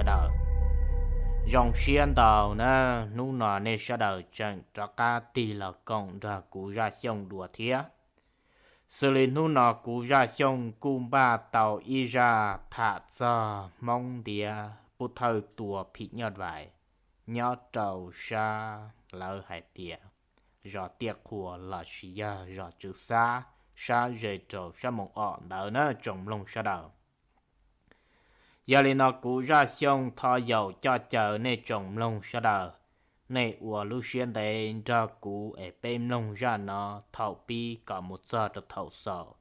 sawv daws. Zoo siab ntau na, hnub no nej sawv daws tseem rov qab tig los koom nrog kuv Zaj Xyooj dua thiab. Xws li hnub no kuv Zaj Xyooj kuj npaj tau ib zaj tham txog Hmoob ntiav pub thawj tua phim nyuj vais nyob rau sab lawv hais tias zos Tiaj Qhua los sis yog zos Tswv Xab, sab ze rau sab moos Os ntawd na tsoom mloog sawv daws. Yog li no kuv Zaj Xyooj thov yaum coj caw nej tsoom mloog sawv daws, nej ua lub siab ntev nrog kuv es peb mloog zaj no thaum pib kom mus txog rau thaum xaus,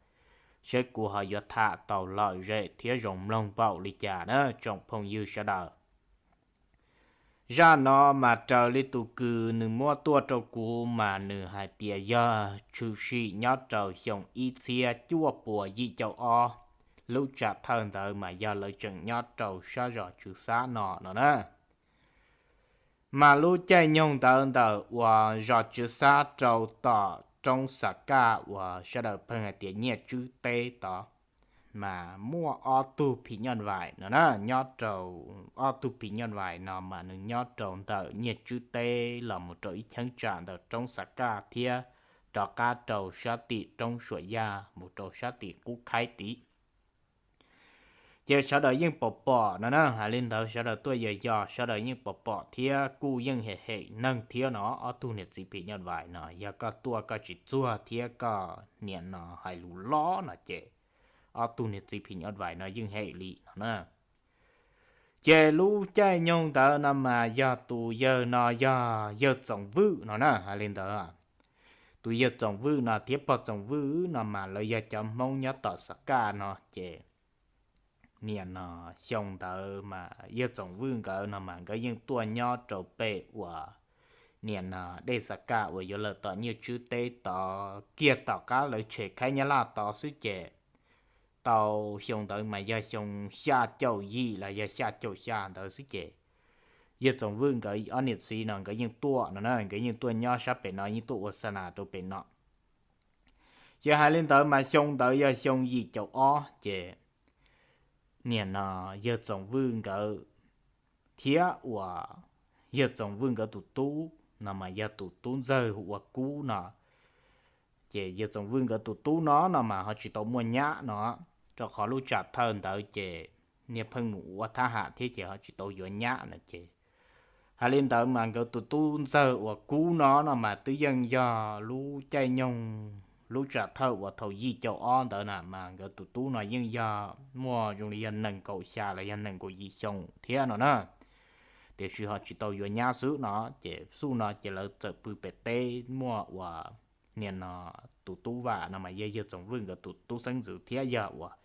seb kuv ho yuav tham tau lom zem thiab zoo mloog npaum li cas na tsoom phooj ywg sawv daws. Zaj no mas raws li tus kws nws muab tuaj rau kuv mas nws hais tias yog tshwm sim nyob rau xyoo ib txhiab cuaj puas yim caum ob, lub tsam thawj ntawd mas yog lawv tseem nyob rau sab zos Tswv Xab no no na. Mas lub caij nyoog ntawd ntawm uas zos Tswv Xab rau tom roob Xab Kaj uas sawv daws pheej hais tias Nyiaj Tswb teb tod, mas muaj ob tug phim nyuj vais no na, nyob rau, ob tug phim nyuj vais no mas nws nyob rau ntawm Nyiaj Tswb teb los mus rau ib cheeb tsam ntawm roob Xab Kaj thiab rov qab rau sab tim roob Suam Yaj mus rau sab tim Qub Khaib tid. Ces sawv daws yeej pom pom no na, hais li ntawd sawv daws tuaj yos yos sawv daws yeej pom pom thiab kuj yeej hem hem neeg thiab no. Ob tug niam txiv phim nyuj vais no yog koj tuaj koj tsis txuag thiab koj niam no hais lus lob no ces ob tug niam txiv phim nyuj vais no yeej hem li no na. Ces lub caij nyoog ntawd no mas yog tus yawg no yog yawg Txoov Vwj no na, hais li ntawd. Tus yawg Txoov Vwj no thiab pog Txoov Vwj no mas lawv yog cov Hmoob nyob tom Xab Kaj no ces niam no xyoo ntawd mas yawg Txoov Vwj nkawd no mas nkawd yeej tuaj nyob rau pem uas niam no dej Xab Kaj uas yuav lawm tom Nyiaj Tswb teb tod kiag tom qab lawv tshem Khaib Nyab Laj tod xwb ces tau xyoo ntawd mas yog xyoo xya caum yim los yog xya caum xya ntawd xwb ces yawg Txoov Vwj nkawd ob niam txiv no nkawd yeej tuaj no na, nkawd yeej tuaj nyob sab pem no yeej tuaj ua xa nas rau pem no. Ces hais li ntawd mas xyoo ntawd yog xyoo yim caum ob ces niam no yawg Txoov Vwj nkawd thiab uas yawg Txoov Vwj nkawd tus tub no mas yog tus tub ntxawg hu ua Kub no. Ces yawg Txoov Vwj nkawd tus tub no no mas ho tsis tau muaj nyab no, rau qhov lub tsam thawj ntawd ces niag pheej mus ua thab ham thiab ces ho tsis tau yuav nyab no ces hais li ntawd mas nkawd tus tub ntxawg uas Kub no no mas twb yeej yog lub caij nyoog lub tsam thawj uas thaum yim caum ob ntawd na mas nkawd tus tub no yeej yog muaj zoo li yog nees nkaum xya los yog nees nkaum yim xyoo thiab no na. Tiam sis ho tsis tau yuav nyab xwb no ces xub no ces lawv txawm pw pem teb muaj uas niam no tus tub Vam no mas yog yawg Txoov Vwj nkawd tus tub xeeb ntxwv thiab yog uas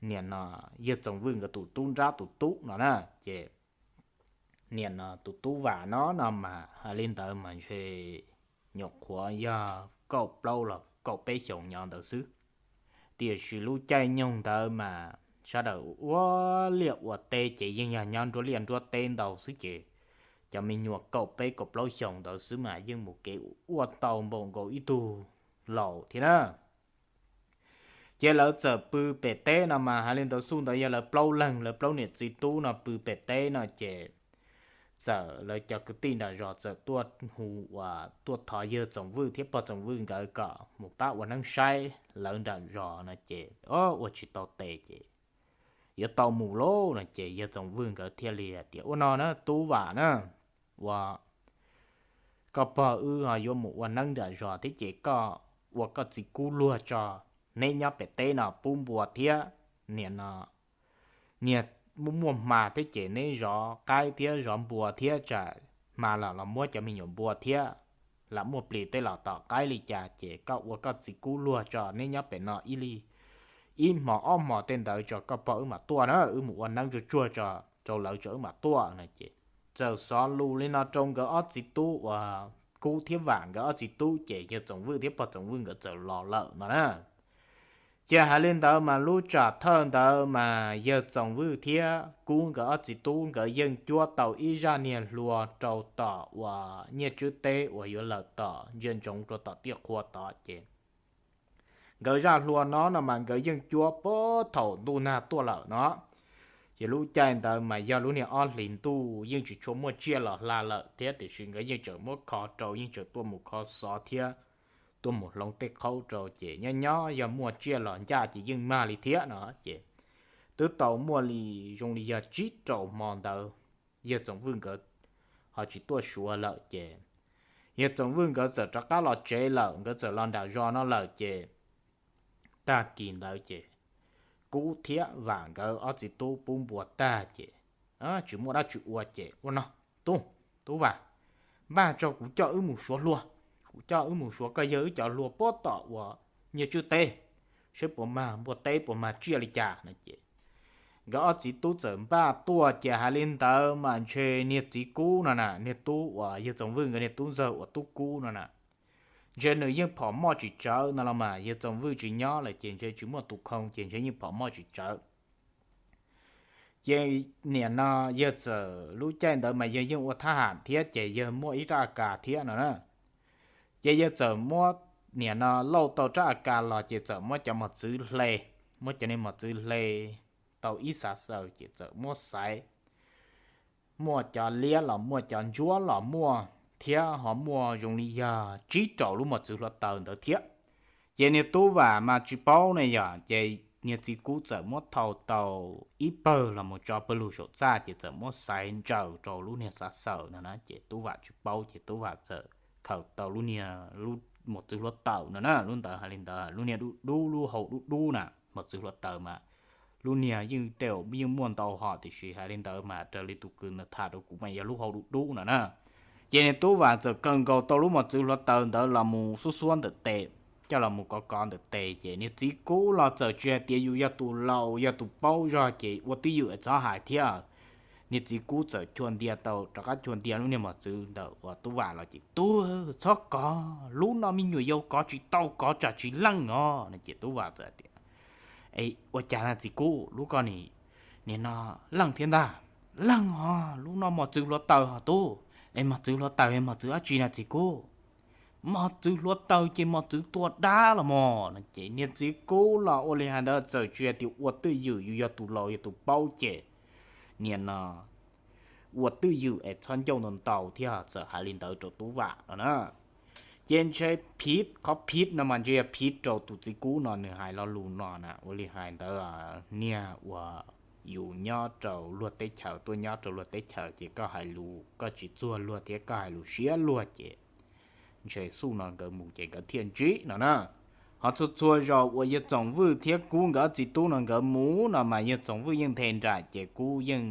niam no yawg Txoov Vwj nkawd tus tub nrab tus tub no na. Ces niam no tus tub Vam no no mas hais li ntawd mas ntshe nyuam qhuav yog kaum plaub los kaum peb xyoos nyob ntawd xwb. Tiam sis lub caij nyoog ntawd mas sawv daws ua liaj ua teb ces yeej yog nyob nruab liaj nruab teb ntau xwb ces cov me nyuam kaum peb kaum plaub xyoos ntawd xwb mas yeej mus kev ua tau npaum nkaus ib tug laus thiab na. Ces lawv txawm pw pem teb no mas hais li ntawd xub ntawd yog lawv plaub leeg, lawv plaub niam txiv tub no pw pem teb no ces txawm lawv cov kwv tij nram zos txawm tuaj hu uas tuaj thov yawg Txoov Vwj thiab pog Txoov Vwj nkawd kom mus pab ua neeb saib lawv nram zos no ces ua tsis tau tes ces yuav tau mus lauj no ces yawg Txoov Vwj nkawd thiaj li hais tias ua no na tub Vam na, ua koj pog wb ho yuav mus ua neeb nram zos thiab ces koj ua koj txiv kub luag tso, neb nyob pem teb no pub npua thiab niam no niag muaj muaj hma thiab ces neb zov qaib thiab zov npua thiab tsam hma los los muab cov me nyuam npua thiab lam muaj plis tej los tom qaib li cas ces koj ua koj txiv kub luag tso, neb nyob pem no ib li ib hmos ob hmos tej ntawd tso koj pog wb mam tuaj na, wb mus ua neeb tsuag tsuag tso rau lawv tso wb mam tuaj no ces txawm xov lus li no rau nkawd ob txiv tub uas Kub thiab Vam nkawd ob txiv tub ces yawg Txoov Vwj thiab pog Txoov Vwj nkawd txawm los lawm no na. Ces hais li ntawd mas lub tsam thawj ntawd mas yawg Txoov Vwj thiab Kub nkawd ob txiv tub nkawd yeej cuab tau ib zaj niag hlua rau tom uas Nyiaj Tswb teb uas yuav lawm tom ntsia ntsoov rau tom Tiaj Qhua tod ces nkawd zaj hlua no no mas nkawd yeej cuab puag thaum ntuj nag tuaj lawm no. Ces lub caij ntawd mas yog lub niag ob hlis ntuj yeej tsis tshua muaj tsiaj los hla lawm thiab, tiam sis nkawd yeej tseem muab kho rau, yeej tseem tuaj mus kho xov thiab tuaj mus hloov tej qhaub rau, ces nyob nyob yog muaj tsiaj los ncaj ces yeej mag li thiab no. Ces twb tau muaj li zoo li yog tsib rau hmo ntawd, yawg Txoov Vwj nkawd ho tsis tuaj suav lawm ces yawg Txoov Vwj nkawd txawm rov qab los tsev lawm, nkawd txawm los nram zos no lawm ces tag kis ntawd ces Kub thiab Vam nkawd ob txiv tub pub npua tag ces tsis muaj dab tsi ua ces ua no, Tub, Tub Vam, npaj tso kuv coj wb mus suav hlua, kuv coj wb mus suav koj yawg wb cov hlua puag tom uas nyiaj tswb teb, saib puas mag npua teb puas mag tsiaj li cas no ces nkawd ob txiv tub txawm npaj tuaj ces hais li ntawd mas ntshe niag txiv Kub no na, niag tub uas yawg Txoov Vwj nkawd niag tub ntxawg uas Tub Kub no na, ntshe nws yeej phom moj tsis tsawv no los mas yawg Txoov Vwj tsis nyob lawm ces ntshe tsis muaj tus khoo ces ntshe yeej phom moj tsis tsawv. Ces niam no yawg txawm lub caij ntawd mas yawg yeej ua thab ham thiab ces yawg muaj ib rab a kas thiab no na. Ces yawg txawm muab, niam no lauj tau rab a kas los ces txawm muab cov mos txwv hle, muab cov niag mos txwv hle tau ib xav xaws ces txawm muab xaiv, muaj cov liab los muaj, cov ntsuab los muaj, thiab ho muaj zoo li yog tsib rau lub mos txwv hluav taws ntawd thiab. Ces niag Tub Vam mas tsis paub ne yom, ces niag txiv Kub txawm muab thau tau ib pawg los mus tso pawg lug saum txaj ces txawm muab xaiv ntsaws rau lub niag xav xaws no na, ces Tub Vam tsis paub ces Tub Vam txawm khaws tau lub niag, lub mos txwv hluav taws no na, lub ntawd hais li ntawd lub niag dub dub, lub hau dub dub na, mos txwv hluav taws mas lub niag yeej tej yeej muaj ntau hom tiam sis hais li ntawd mas raws li tus kws ntawd tham rau kuv mas yog lub hau dub dub no na. Ces niag Tub Vam txawm kaw nkaus tau lub mos txwv hluav taws ntawd los mus xuab xuab ntawm tes, coj los mus kov kov ntawm tes ces niag txiv Kub los txawm tsis hais tias yus yog tus laus yog tus paub zog ces ua twj ywm es txhob hais thiab. Niag txiv Kub txawm chua ntia tau, rov qab chua ntia lub niag mos txwv ntawm uas Tub Vam los ces, Tub, txhob kov, lub no me nyuam yaus kov tsis tau, kov tsam tsis leej os no ces Tub Vam txawm tias, Ua cas na txiv Kub, lub ko nim, nim no leej thiab ntag? Leej os, lub no mos txwv hluav taws hos Tub. Es mos txwv hluav taws es mos txwv dab tsi na txiv Kub? Mos txwv hluav taws ces mos txwv tua dab los mos no ces niag txiv Kub los ua li hais ntawd txawm tsis hais tias ua twj ywm, yus yog tus laus yog tus paub ces niag no ua twj ywm es txhob ncauj ntau ntau thiab txawm hais li ntawd rau Tub Vam no na. Ces ntshe phiv, qhov phiv no mas ntshe yog phiv rau tus txiv Kub no nws hais lo lus no na, ua li hais ntawd, niag uas yus nyob rau luag teb chaws tuaj nyob rau luag teb chaws ces koj hais lus koj tsis txuag luag thiab koj hais lus siab luag ces ntshe xub no nkawd mus ces nkawd thiaj ntsib no na. Ho txhua txhua zaus uas yawg Txoov Vwj thiab Kub nkawd ob txiv tub no nkawd mus no mas yawg Txoov Vwj yeej nthe nraim ces Kub yeej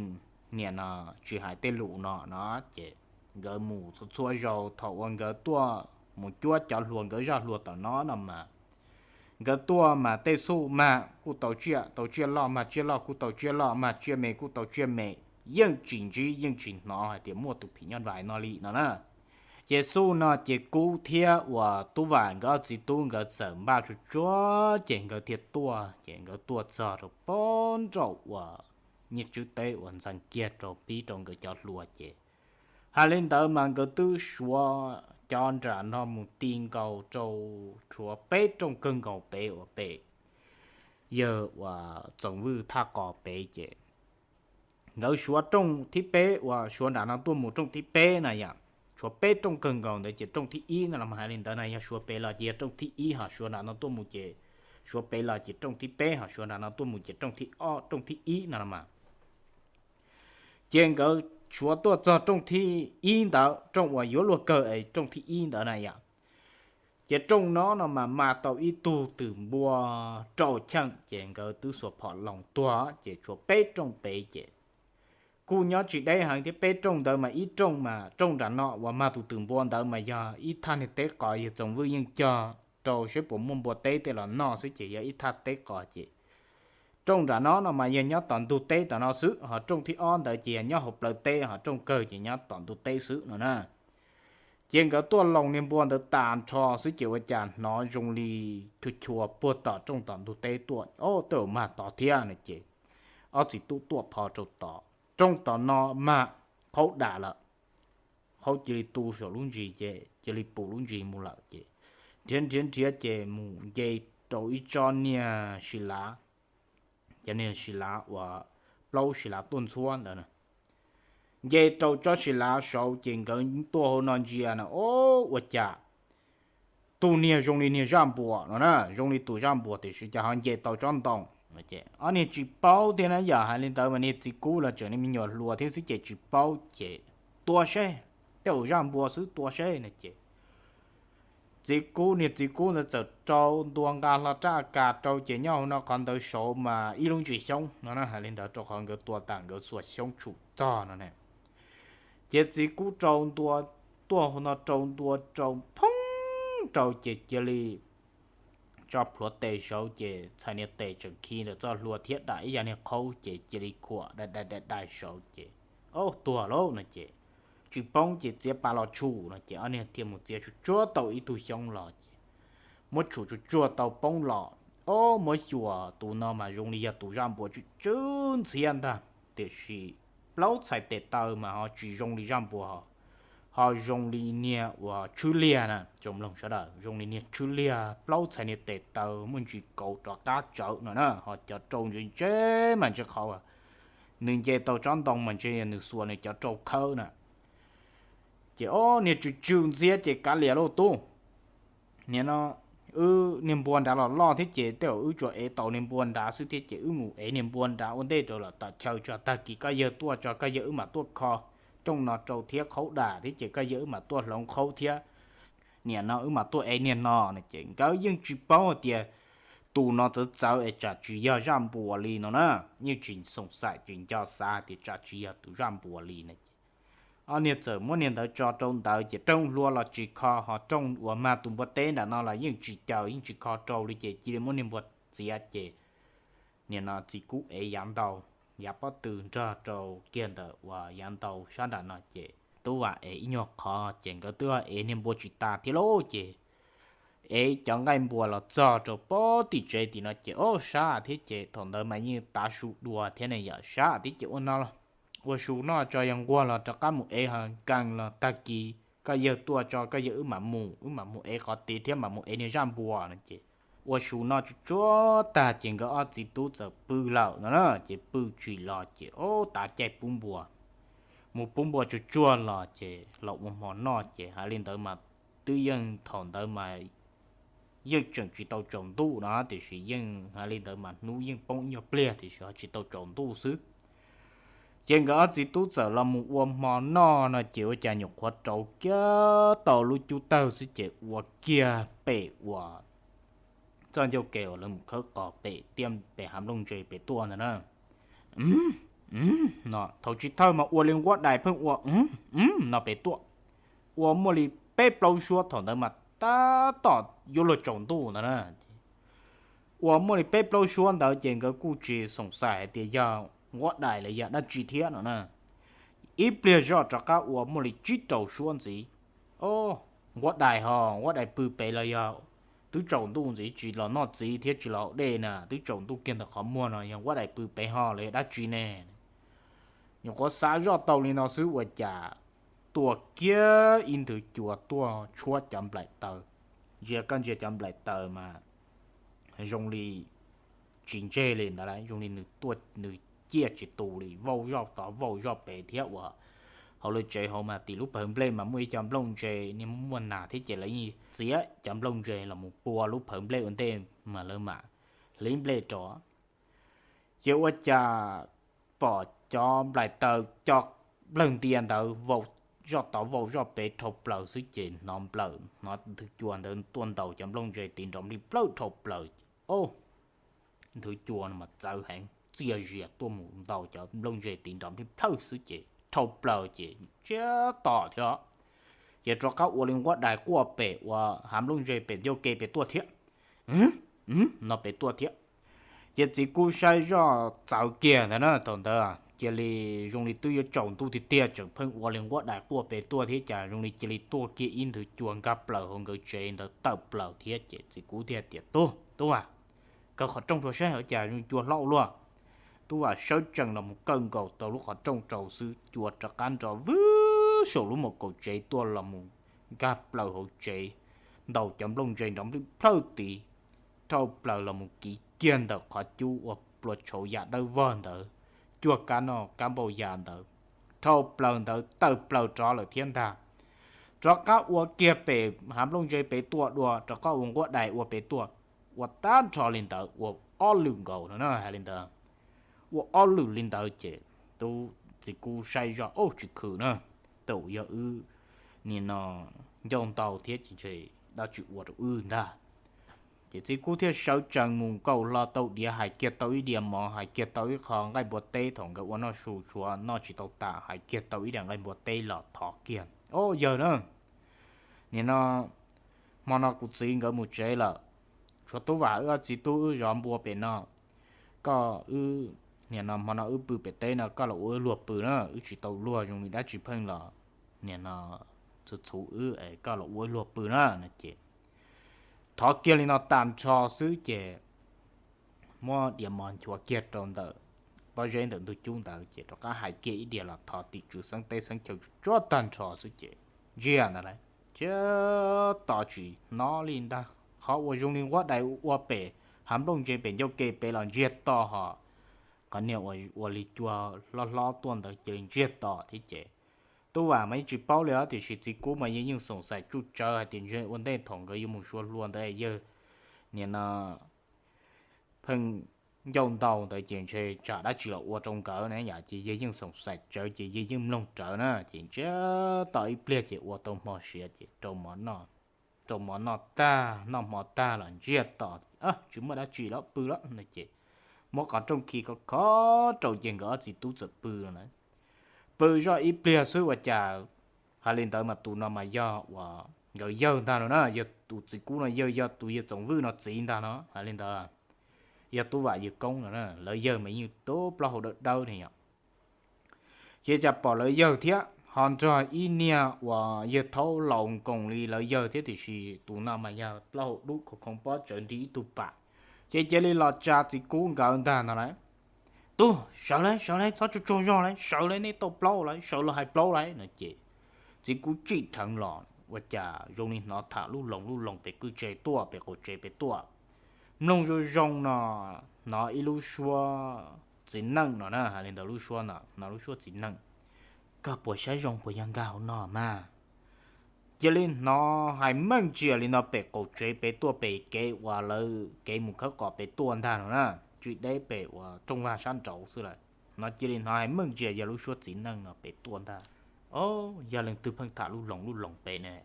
niam no tsis hais tej lus no no ces nkawd mus txhua txhua zaus thaum uas nkawd tuaj mus cuab cov hluas nkawd zaj hlua tom no no mas nkawd tuaj mas tej xub mag kuj tau tsiaj, tau tsiaj loj, mag tsiaj loj kuj tau tsiaj loj, mag tsiaj me kuj tau tsiaj me, yeej tsis ntsib yeej tsis hnov hais tias muaj tus phim nyuj vais no li no na. Ces xub no ces Kub thiab uas Tub Vam nkawd ob txiv tub nkawd txawm npaj tsuag tsuag ces nkawd thiaj tuaj, ces nkawd tuaj txog rau pem nraum uas nyiaj tswb teb uas ntxeev kiag rau pib rau nkawd cov hlua ces hais li ntawd mas nkawd twb suav cov nram no mus ti nkaus rau tshuav peb rooj kawg nkaus pem uas pem yawg uas Txoov Vwj thaj qos pem ces nkawd suav rooj thib peb uas suav nram no tuaj mus rooj thib peb na yom, tshuav peb rooj kawg nkaus ntawd ces rooj thib ib no los mas hais li ntawd na, yog suav pem los ces yog rooj thib ib, ho suav nram no tuaj mus ces suav pem los ces rooj thib peb, ho suav nram no tuaj mus ces rooj thib ob, rooj thib ib no los mas. Ces nkawd suav tuaj txog rooj thib ib ntawd, rooj uas yuav luag kawg es rooj thib ib ntawd na yom, ces rooj no no mas mag tau ib tug twm npua rau cheej ces nkawd twb xuas phom loos tuag ces tshuav peb rooj pem ces kuj nyob tsis deb heev thiab, peb rooj ntawd mas ib rooj mas rooj nram no uas mag tus twm npua ntawd mas yog ib thaj niag teb qos yawg Txoov Vwj yeej cog rau saib puas muaj npua teb tej los noj xwb ces yog ib thaj teb qos ces rooj nram no no mas yog nyob tom ntug teb tom no xwb, ho rooj thib ob ntawd ces yog nyob hauv plawv teb, ho rooj kawg ces nyob tom ntug teb xwb no na. Ces nkawd tuaj loos niag npua ntawd tas nrho xwb ces ua cas hnov zoo li chua chua puag tom rooj tom ntug teb tuaj, o, tej zaum mag tod thiab no ces ob txiv tub tuaj phov rau tod, rooj tom no mag qhaub dam lawm, qhaub cia li tu saum lub ntsis ces cia li pum lub ntsis mus lawm ces nrhiav nrhiav nrhiav ces mus nce rau ib tsob niag si lav, cov niag si lav uas plaub si lav tuaj ntxhuab ntawd na. Nce rau tsob si lav saud ces nkawd tuaj hauv no ntsia na, o, ua cas tus niag zoo li niag zaj npuas no na, zoo li tus zaj npuas tiam sis cas ho nce tau tsob ntoo. Ob niag tsis paub thiab na, yog hais li ntawd mas niag txiv kub los tseem niag me nyuam hluas thiab xwb ces tsis paub ces tua seb tej zaum zaj npuas xwb, tua seb no ces txiv kub, niag txiv kub ntawd txawm rau ntua nqa hlo rab a kas rau ces nyob hauv no qhov ntawd saud mas ib lub ntsis xyoob no na, hais li ntawd rau qhov nkawd tua tas nkawd xuas xyoob tshum tog no ne. Ces txiv kub rau ntua, tuaj hauv no rau ntua rau phoob rau ces cia li tso plhuav tes saud ces txhais niag tes tseem khi ntawm txoj hlua thiab dam ib yam niag qhaub ces cia li khuam dai dai dai dai saud ces, o, tuag lauj no ces tsis poob ces txiav pas los tshum no ces ob niag thiaj mus txiav tsuag tsuag tau ib tug xyoob los ces muab tshum tsuag tsuag tau poob los, o, muab xyuas tus no mas zoo li yog tus zaj npuas tsw tsw ntxhiab ntag tiam sis plaub txhais tes taw mas ho tsis zoo li zaj npuas ho, ho zoo li niag uas tshwb liag na, tsoom mloog sawv daws, zoo li niag tshwb liag plaub txhais niag tes taw muaj ntsis kauv rov qab tsawv no na, ho cov rau ntse ntse mas ntshe qhov nws nce tau tsob ntoo mas ntshe yog nws xuas nws cov rau khawb na. Ces ob niag tsw tsw ntxhiab ces kav liam lauj tub, nim no wb niag npua nrad los loj thiab ces tej zaum wb tsuas ev tau niag npua nrad xwb thiab ces wb mus ev niag npua nrad ua ntej rau lawm tom chaw tso, tag kis koj yawg tuaj tso koj yawg wb mam tuaj kho rooj no rau thiab qhaub dam thiab ces koj yawg wb mam tuaj hloov qhaub thiab, nim no wb mam tuaj ev niag no no ces nkawd yeej tsis paub hais tias tus no txawv txawv es tsam tsis yog zaj npuas li no na, yeej tsis xoom xaim tsis nco xav tias tsam tsis yog tus zaj npuas li no ces ob niag txawm muab niag ntawd tso rau ntawd ces rooj hlua los tsis kho, ho rooj uas mag tus npua teb nram no los yeej tsis caws yeej tsis kho rau li ces cia li muab niag npua txiav ces nim no txiv kub ev yav ntau, yav pob tw nrog rau kiag ntawm uas yav ntau sab nram no ces tub vam ev ib nyuag qhov ces nkawd twb ev niag npua tsis tas thiab lauj ces ev cov nqaij npua los txog rau pob tim tsev tim no ces ob sab thiab ces thaum ntawd mas yeej tav su dua thiab ne, yog sab thiab ces ua no, ua su noj tso yog nquag los rov qab mus ev ho nkees los tag kis koj yawg tuaj tso koj yawg wb mam mus, wb mam mus ev qhov tid thiab mam mus ev niag zaj npua no ces ua su noj tsuag tsuag tag ces nkawd ob txiv tub txawm pw lawm no na ces pw tsis los ces ob tav caij pub npua, mus pub npua tsuag tsuag los ces los ua hmo noj ces hais li ntawd mas twb yeej thaum ntawd mas yeej tseem tsis tau tsaus ntuj no tiam sis yeej hais li ntawd mas hnub yeej poob ib nyuag pliag tiam sis ho tsis tau tsaus ntuj xwb. Ces nkawd ob txiv tub txawm los mus ua hmo noj no ces ua cas nyuam qhuav rauv kiag tau lub cub tawg xwb ces ua kiag pem uas txoj ncauj ke uas lawv mus khawb qos pem tiaj pem hav nplooj ntse pem tuaj ntag na. No thaum tsis thawj mas ua li nquab dais pheej ua no pem tuaj, ua muaj li peb plaub suab thaum ntawd mas tab tom yuav luag tsaus ntuj ntag na. Ua muaj li peb plaub suab ntawd ces nkawd kuj tsis xoom xaim hais tias yog nquab dais los yog dab tsi thiab no na. Ib pliag zoj rov qab ua muaj li tsib rau suab ntxiv. O, nquab dais ho, nquab dais pw pem los yog twb tsaus ntuj ntxiv tsis los noj txiv thiab tsis los haus dej na, twb tsaus ntuj kiag ntawm qhov muag no yog nquab dais pw pem ho los yog dab tsi ne? Nyuam qhuav xav zoj tau li no xwb ua cas tua kiag ib nthwv cua tuaj tshuab cov nplaim taws. Ntsia koj ntsia cov nplaim taws mas zoo li tsis ntseg li ntawd lauj, zoo li nws tuaj nws ciaj tsis tu li, vauj zoj tod vauj zoj pem thiab uas hauv lawv tsev hauv mas tim lub pawg nplej mas muaj ib co nplooj ntse niaj muaj nas thiab ces lawv yeej txiav cov nplooj ntse los mus pua lub pawg nplej ua ntej mas lawv mam hliv nplej rau. Ces ua cas pom cov nplaim taws co nplawg ntia ntawd vau zoj tod vau zoj pem dhau plaws xwb ces hnov nplawm hnov nthwv cua ntawd tuaj ntaus cov nplooj ntse tiv nrov nplij plawj dhau plaws ces o, nthwv cua no mas txawv heev txiaj zias tuaj mus ntaus cov nplooj ntse tiv nrov nplij plawj xwb ces dhau plaws ces ntsiag to thiab. Ces rov qab ua li nquab dais quaj pem uas hav nplooj ntse pem ncauj ke pem tuaj thiab. No pem tuaj thiab. Ces txiv kub saib zoj txawv kiag ntawd na thaum ntawd cia li zoo li twb yuav tsaus ntuj tiag tiag tseem pheej ua li nquab dais quaj pem tuaj thiab cas zoo li cia li tuaj kiag ib nthwv cua nkag plaws hauv nkawd tsev ntawd tawm plaws thiab ces txiv kub thiaj tias tub, tub a, kaw qhov rooj rau saib hauv cas zoo cua hlob ua luaj. Tub vam sawv tsees los mus kaw nkaus tau lub qhov rooj rau xwb cua rov qab nrov vwb saum lub mom kaum tsev tuaj los mus nkag plaws hauv tsev, ntaus cov nplooj ntse nrov nplij plawj tid, dhau plaws los mus kiv kiag ntawm qhov cub ua plua tshauv yam dawb vog ntawd, cuag kab noj kab npau yas ntawd, dhau plaws ntawd tawm plaws rov lawm thiab ntag. Rov qab ua kiag pem hav nplooj ntse pem tuaj dua, rov qab ua nquab dais ua pem tuaj, ua tag nrho li ntawd ua ob lwm nkaus no na, hais li ntawd. Ua ob lwm li ntawd ces tub txiv kub saib zoj, ub, tsis khwm na, thaum yog wb nim no ncauj ntau thiab ces ntshe dab tsi ua rau wb ntag. Ces txiv kub thiaj sawv tsees mus nkaum hlo tau diav, hais kiag tau ib diav mov, hais kiag tau ib qho nqaij npua teb, thaum nkawd ua noj su tshuav noj tsis tau tas, hais kiag tau ib diav nqaij npua teb los thov kiag, Au yawg na, nim no hmo no kuv txiv nkawd mus tsev lawm, tshuav tub Vam wb ob txiv tub wb zov npua pem no. Koj wb, nim no hmo no wb pw pem teb no, koj los ua wb luag pw na, wb tsis tau luag zoo li dab tsi pheej los nim no txhuv txhuv wb es koj los ua wb luag pw na no ces thov kiag li no tag nrho xwb ces muab diav mov nchuav kiag rau ntawm pob zeb ntawm ntug cub ntawd ces rov qab hais kiag ib diav los thov tim tswv xeeb teb xeeb chaw tsuag tag nrho xwb ces ntsiag ntag lauj. Ntsiag to tsis hnov li ntag, qhov uas zoo li nquab dais ua pem hav nplooj ntse pem ncauj ke pem los ntsiag to hos qhov niag ua li cua hlob hlob tuaj ntawd cia li ntsiag to thiab ces tub Vam mas yeej tsis paub li os, tiam sis txiv kub mas yawg yeej xoom xaim tsuj tsawv hais tias ntshe ua ntej thaum nkawd yuav mus sua hlua ntawd yawg nim no pheej ncauj ntau ntawd ces ntshe tsam dab tsi los ua rau nkawd na yom, ces yawg yeej xoom xaim tsawv ces yawg yeej mloog rawv na ces ntsiag to ib pliag ces ua tau hmo siav ces rau mov noj tag, noj hmo tag los ntsiag to, tsis muaj dab tsi los pw lawm no ces muab qhov rooj khi khov khov rau ces nkawd ob txiv tub txawm pw no na. Pw zoj ib pliag xwb ua cas hais li ntawd mas tus no mas yog uas nkawd yawg ntag no na, yog tus txiv kub no yawg, yog tus yawg Txoov Vwj no txiv ntag no hais li ntawd. Yog tub Vam yawg koob no na, lawv yawg mas yeej tub plaub hau dawb dawb ne yom. Ces cas pom lawv yawg thiab ho nrog ib niag uas yawg thaub laus nkoos li lawv yawg thiab tiam sis tus no mas yog plaub hau dub khov khoov pob tsawv nrig ib tug pam. Ces cia li los tsa txiv kub nkawd ntag no lauj. Tub, sawv lauj, sawv lauj, txhob tsaug tsaug zog lauj, sawv lauj, nej tau plaub lawm, sawv los hais plaub lauj no ces txiv kub tsim dheev los ua cas zoo li hnov tham lub loos lub loos pem kwj tse tuaj, pem qaum tsev pem tuaj. Mloog zoo zoo no hnov ib lub suab txiv neej no na, hais li ntawd lub suab no, hnov lub suab txiv neej, Koj puas saib zoo puas yog nkag hauv no mas? Cia li hnov hais meej ntsia li no pem qaum tsev pem tuaj, pem kev uas lawv kev mus khawb qos pem tuaj ntag no na, tsis deb pem uas rooj vag sab nraud xwb lawm. No cia li hnov hais meej ntsia yog lub suab txiv neej no pem tuaj ntag. O, yog leej twg pheej tham lub loos lub loos pem ne?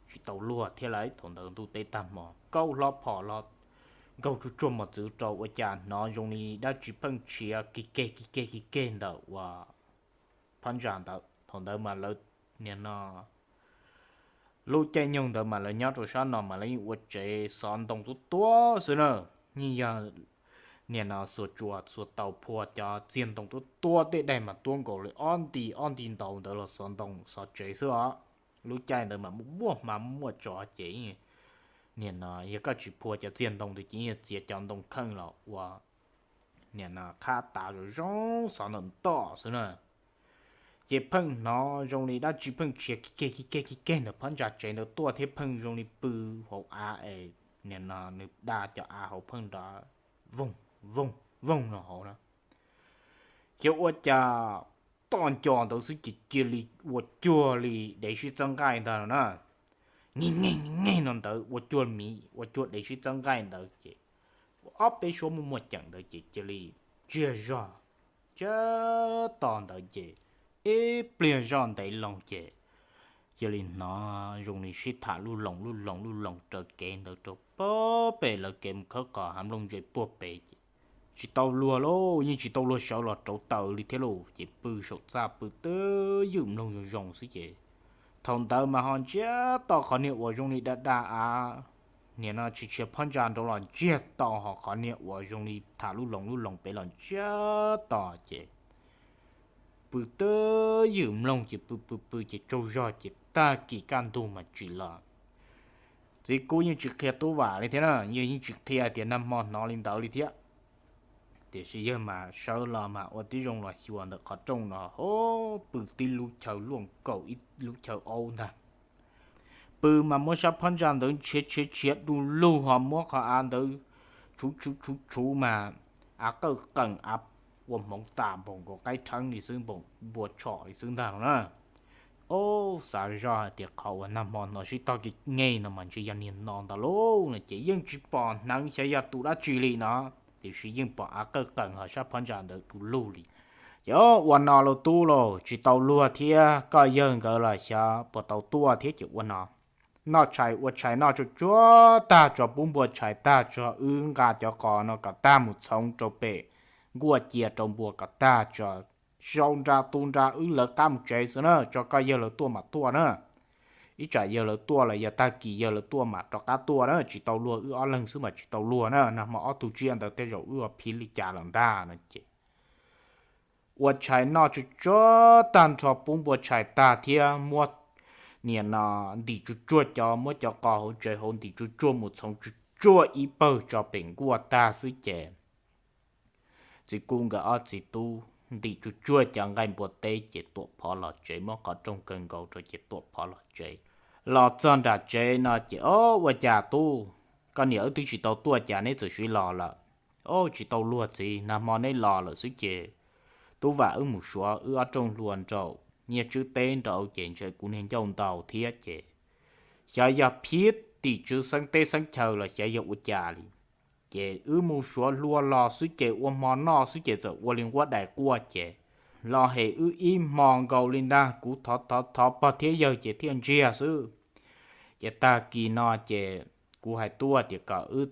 Tsis tau luag thiab lauj. Thaum ntawd ntuj teb tag hmo, kaub hlob phom los nkaug tsuag tsuag mos txwv rau ua cas hnov zoo li dab tsi pheej tshiav ki keg ki keg ki keg ntawm uas phab ntsa ntawd. Thaum ntawd mas lawv, niag no, lub caij nyoog ntawd mas lawv nyob rau sab no mas lawv yeej ua tsev xov ntoo tuab tuab xwb na. Yeej yog niag no xuas tsuas xuas taus phua cov txiag ntoo tuab tuab, tej daim mas tuab nkaus li ob nti ob nti ntau ntawd los xov ntoo xov tsev xwb os. Lub caij ntawd mas muaj hma muaj tsov ces niag no yog koj tsis phua cov txiag ntoo ntawd ces yeej txiav cov ntoo kheej los ua niag no qhab tav zoo zoo xov ntawm ntoj xwb na. Ces pheej hnov zoo li dab tsi pheej tshiav ki keg ki keg ki keg ntawm phab ntsa tsev ntawd tuaj thiab pheej zoo li pw hauv av es niag no nws da cov av hauv pheej nrov voog voog voog no hauv na. Ces ua cas toj nco ntawd xwb ces cia li ua cuag li dev sib txawb nqaij ntag no na. Nyeg nyeg nyeg no ntawd ua cuag miv ua cuag dev sib txawb nqaij ntawd ces ob peb suab muaj muaj ceem ntawd ces cia li ntsiag zog cab to ntawd ces ib pliag zoj ntev loo ces cia li hnov zoo li sib tham lub loos lub loos lub loos raws kev ntawd rau pem pem lawv kev mus khawb qos hav nplooj ntse puag pem ces tsis tau luag lauj, yeej tsis tau luag sawv los rauv taws li thiab lauj. Ces pw saum txaj pw twb ywm mloog zoo zoo xwb ces thaum ntawd mas ho ntsiag to qhov niag uas zoo li da da av, niag no tsis tshiav phab ntsa nraud los ntsiag to, ho qhov niag uas zoo li tham lub loos lub loos pem los ntsiag to ces pw twb ywm mloog ces pw pw pw ces tsaug zog ces tag kis kaj ntug mas tsim los. Txiv kub yeej tsis qhia tub vam li thiab na, yawg yeej tsis qhia tias nag hmo hnov li ntawd li thiab. Tiam sis yawg mas sawv los mas ua tib zoo los xyuas ntawm qhov rooj no ho pw tib lub chaw luaj nkaus ib lub chaw aub ntag. Pw mas muab sab phab ntsa ntawd ntshiav tshiav tshiav du lug ho muab qhov av ntawd tshuv tshuv tshuv tshuv mas av qawj qeem av ua hmoov tas npaum nkaus qaib rheeb li xwb, npaum npua tshom li xwb ntag no na. Ob, xav zoj hais tias qhov uas nag hmo hnov sib tog kev nge no mas ntshe yog niag no ntag lauj no ces yeej tsis pom hneev xyov yog tus dab tsi li no, tiam sis yeej pom av qawj qees hauv sab phab ntsa ntawd du lug li. Ces ua no lauj tub lauj, tsis tau luag thiab koj yawg nkawd los xyov puas tau tuaj thiab ces ua no. Noj tshais ua tshais noj tsuag tsuag tag tso, pub npua tshais tag tso, wb nqa cov qos no kom tag mus txhoov rau pem nkuaj cia rau npua kom tag tso, sau nra tu nra wb lawv qab mus tsev xwb na, tso koj yawg lawv tuaj mam tuaj na. Ib tsam yawg lawv tuaj los yog tag kis yawg lawv tuaj mam rov qab tuaj na, tsis tau luag wb ob leeg xwb mas tsis tau luag na, nag hmo ob tug tsiaj ntawd tej zaum wb ua phiv li cas lawm ntag no ces ua tshais noj tsuag tsuag tag nrho, pub npua tshais tag thiab muab niam no ntim tsuag tsuag cov, muab cov qos hauv tsev hauv ntim tsuag tsuag mus txhoov tsuag tsuag ib pawg tso pem nkuaj tag xwb ces txiv kuj nkawd ob txiv tub ntim tsuag tsuag cov nqaij npua teb ces tuam phov los tsev, muab qhov rooj kaw nkaus rau ces tuam phov los tsev. Los txog nram tsev no ces ob, ua cas tub, koj niam wb twb tsis tau tuaj cas neb txawm siv los lawm? Ob, tsis tau luag txiv, nag hmo neb los lawm xwb ces tub vam wb mus suav wb ob rooj hlua nraum Nyiaj Tswb teb nraud ces ntshe kuv niag ncauj ntaus thiab ces xyov yog phiv tim tswv xeeb teb xeeb chaw los xyov yog ua cas li. Ces wb mus suav hlua los xwb ces ua hmo noj xwb ces txawm ua li nquab dais quaj ces los hem wb ib hmo nkaus li ntag, kuv thov thov thov pog thiab yawg ces thiaj ntsiag xwb. Ces tag kis no ces kuv hais tuaj tias kom wb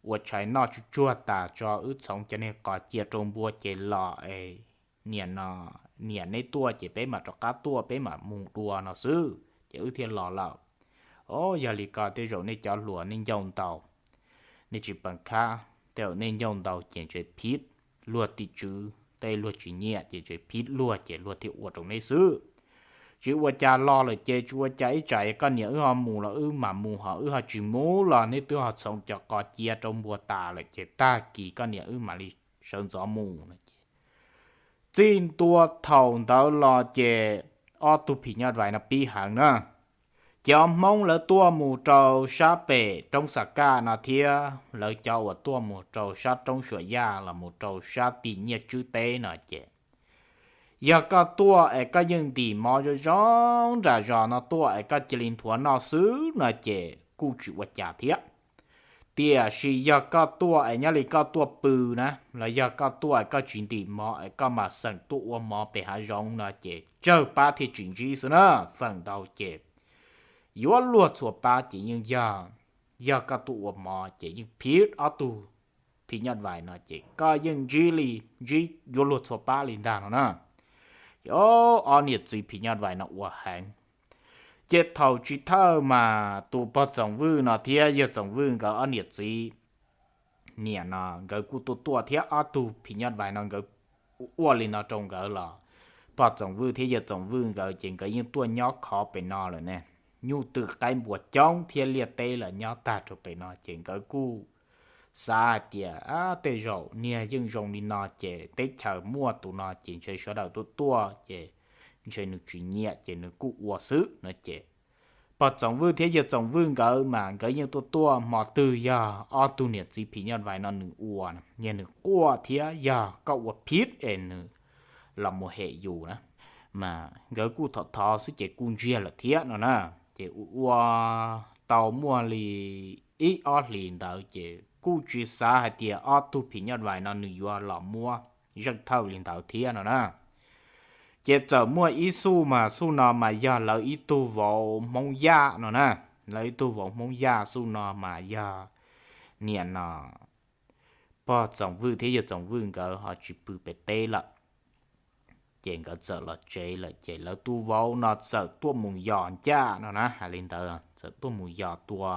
ua tshais noj tsuag tsuag tas tso wb txhoov cov niag qos cia rau npua ces los es niam no, niam neb tuaj ces peb mam rov qab tuaj peb mam mus dua no xwb ces wb thiaj los lawm. Ob, yog li ko tej zaum nej cov hluas nej ncauj ntaus, nej tsis peem khab, tej zaum nej ncauj ntaus ces ntshe phiv luag tim tswv teb, luag tsis nyiam ces ntshe phiv luag ces luag thiaj ua rau neb xwb. Tsis ua cas los lawm ces tsis ua cas, ib tsam koj niam wb ho mus los wb mam mus, ho wb ho tsis mus los neb twb ho txhoov cov qos cia rau npua tas lawm ces tag kis koj niam wb mam li sawv ntxov mus no ces txij ntua thaum ntawd los ces ob tug phim nyuj vais no pib heev na. Cov Hmoob lawv tuaj mus rau sab pem roob Xas Kaj no thiab lawv cov uas tuaj mus rau sab roob Suam Yaj los mus rau sab tim Nyiaj Tswb teb no ces yog koj tuaj es koj yeej ntim mov zoo zoo nram zos no tuaj es koj cia li nthuav noj xwb no ces kuj tsis ua cas thiab. Tiam sis yog koj tuaj es nyob li koj tuaj pw na, los yog koj tuaj es koj tsis ntim mov es koj mam xeem tuaj ua mov pem hav zoov no ces tsawg pab thiaj tsis ntsib xwb na. Feem ntau ces yuav luag txhua pab ces yeej yog, yog koj tuaj ua mov ces yeej phiv ob tug phim nyuj vais no ces koj yeej ntsib li, ntsib yuav luag txhua pab li ntag no na. Ces ob niam txiv phim nyuj vais no ua heev. Ces thaum chiv thawj mas tus pog Txoom Vwj no thiab yawg Txoom Vwj nkawd ob niam txiv niam no nkawd kuj tuaj tuaj thiab ob tug phim nyuj vais no nkawd ua li no rau nkawd los pog Txoom Vwj thiab yawg Txoom Vwj nkawd ces nkawd yeej tuaj nyob khov pem no lawm ne. Nyuj twm qaib npua coob thiab liaj teb los nyob tag rau pem no ces nkawd kuj xav hais tias tej zaum niag yeej zoo li no ces teb chaws muaj tus no ces ntshe sawv daws tuaj tuaj ces ntshe nws tsis nyiam ces nws kuj ua xwb no ces pog Txoom Vwj thiab yawg Txoom Vwj nkawd mas nkawd yeej tuaj tuaj, hmo twg yog ob tug niam txiv phim nyuj vais no nws ua, yog nws quaj thiab yog koj ua phiv es nws los mus hem yus na, mas nkawd kuj thov thov xwb ces kuj ntsiag lawm thiab no na. Ces ua ua tau muaj li ib ob hlis ntawd ces kuj tsis xav hais tias ob tug phim nyuj vais no nws yuav los muab zeej thawj li ntawd thiab no na. Ces txawm muaj ib xuj mas xuj no mas yog lawv ib tug vauv Hmoob Yaj no na. Lawv ib tug vauv Hmoob Yaj xuj no mas yog niam no pog Txoom Vwj thiab yawg Txoom Vwj nkawd ho tsis pw pem teb lawm. Ces nkawd txawm los tsev lawm ces lawv tus vauv no txawm tuaj mus yos ncaj no na, hais li ntawd txawm tuaj mus yos tua.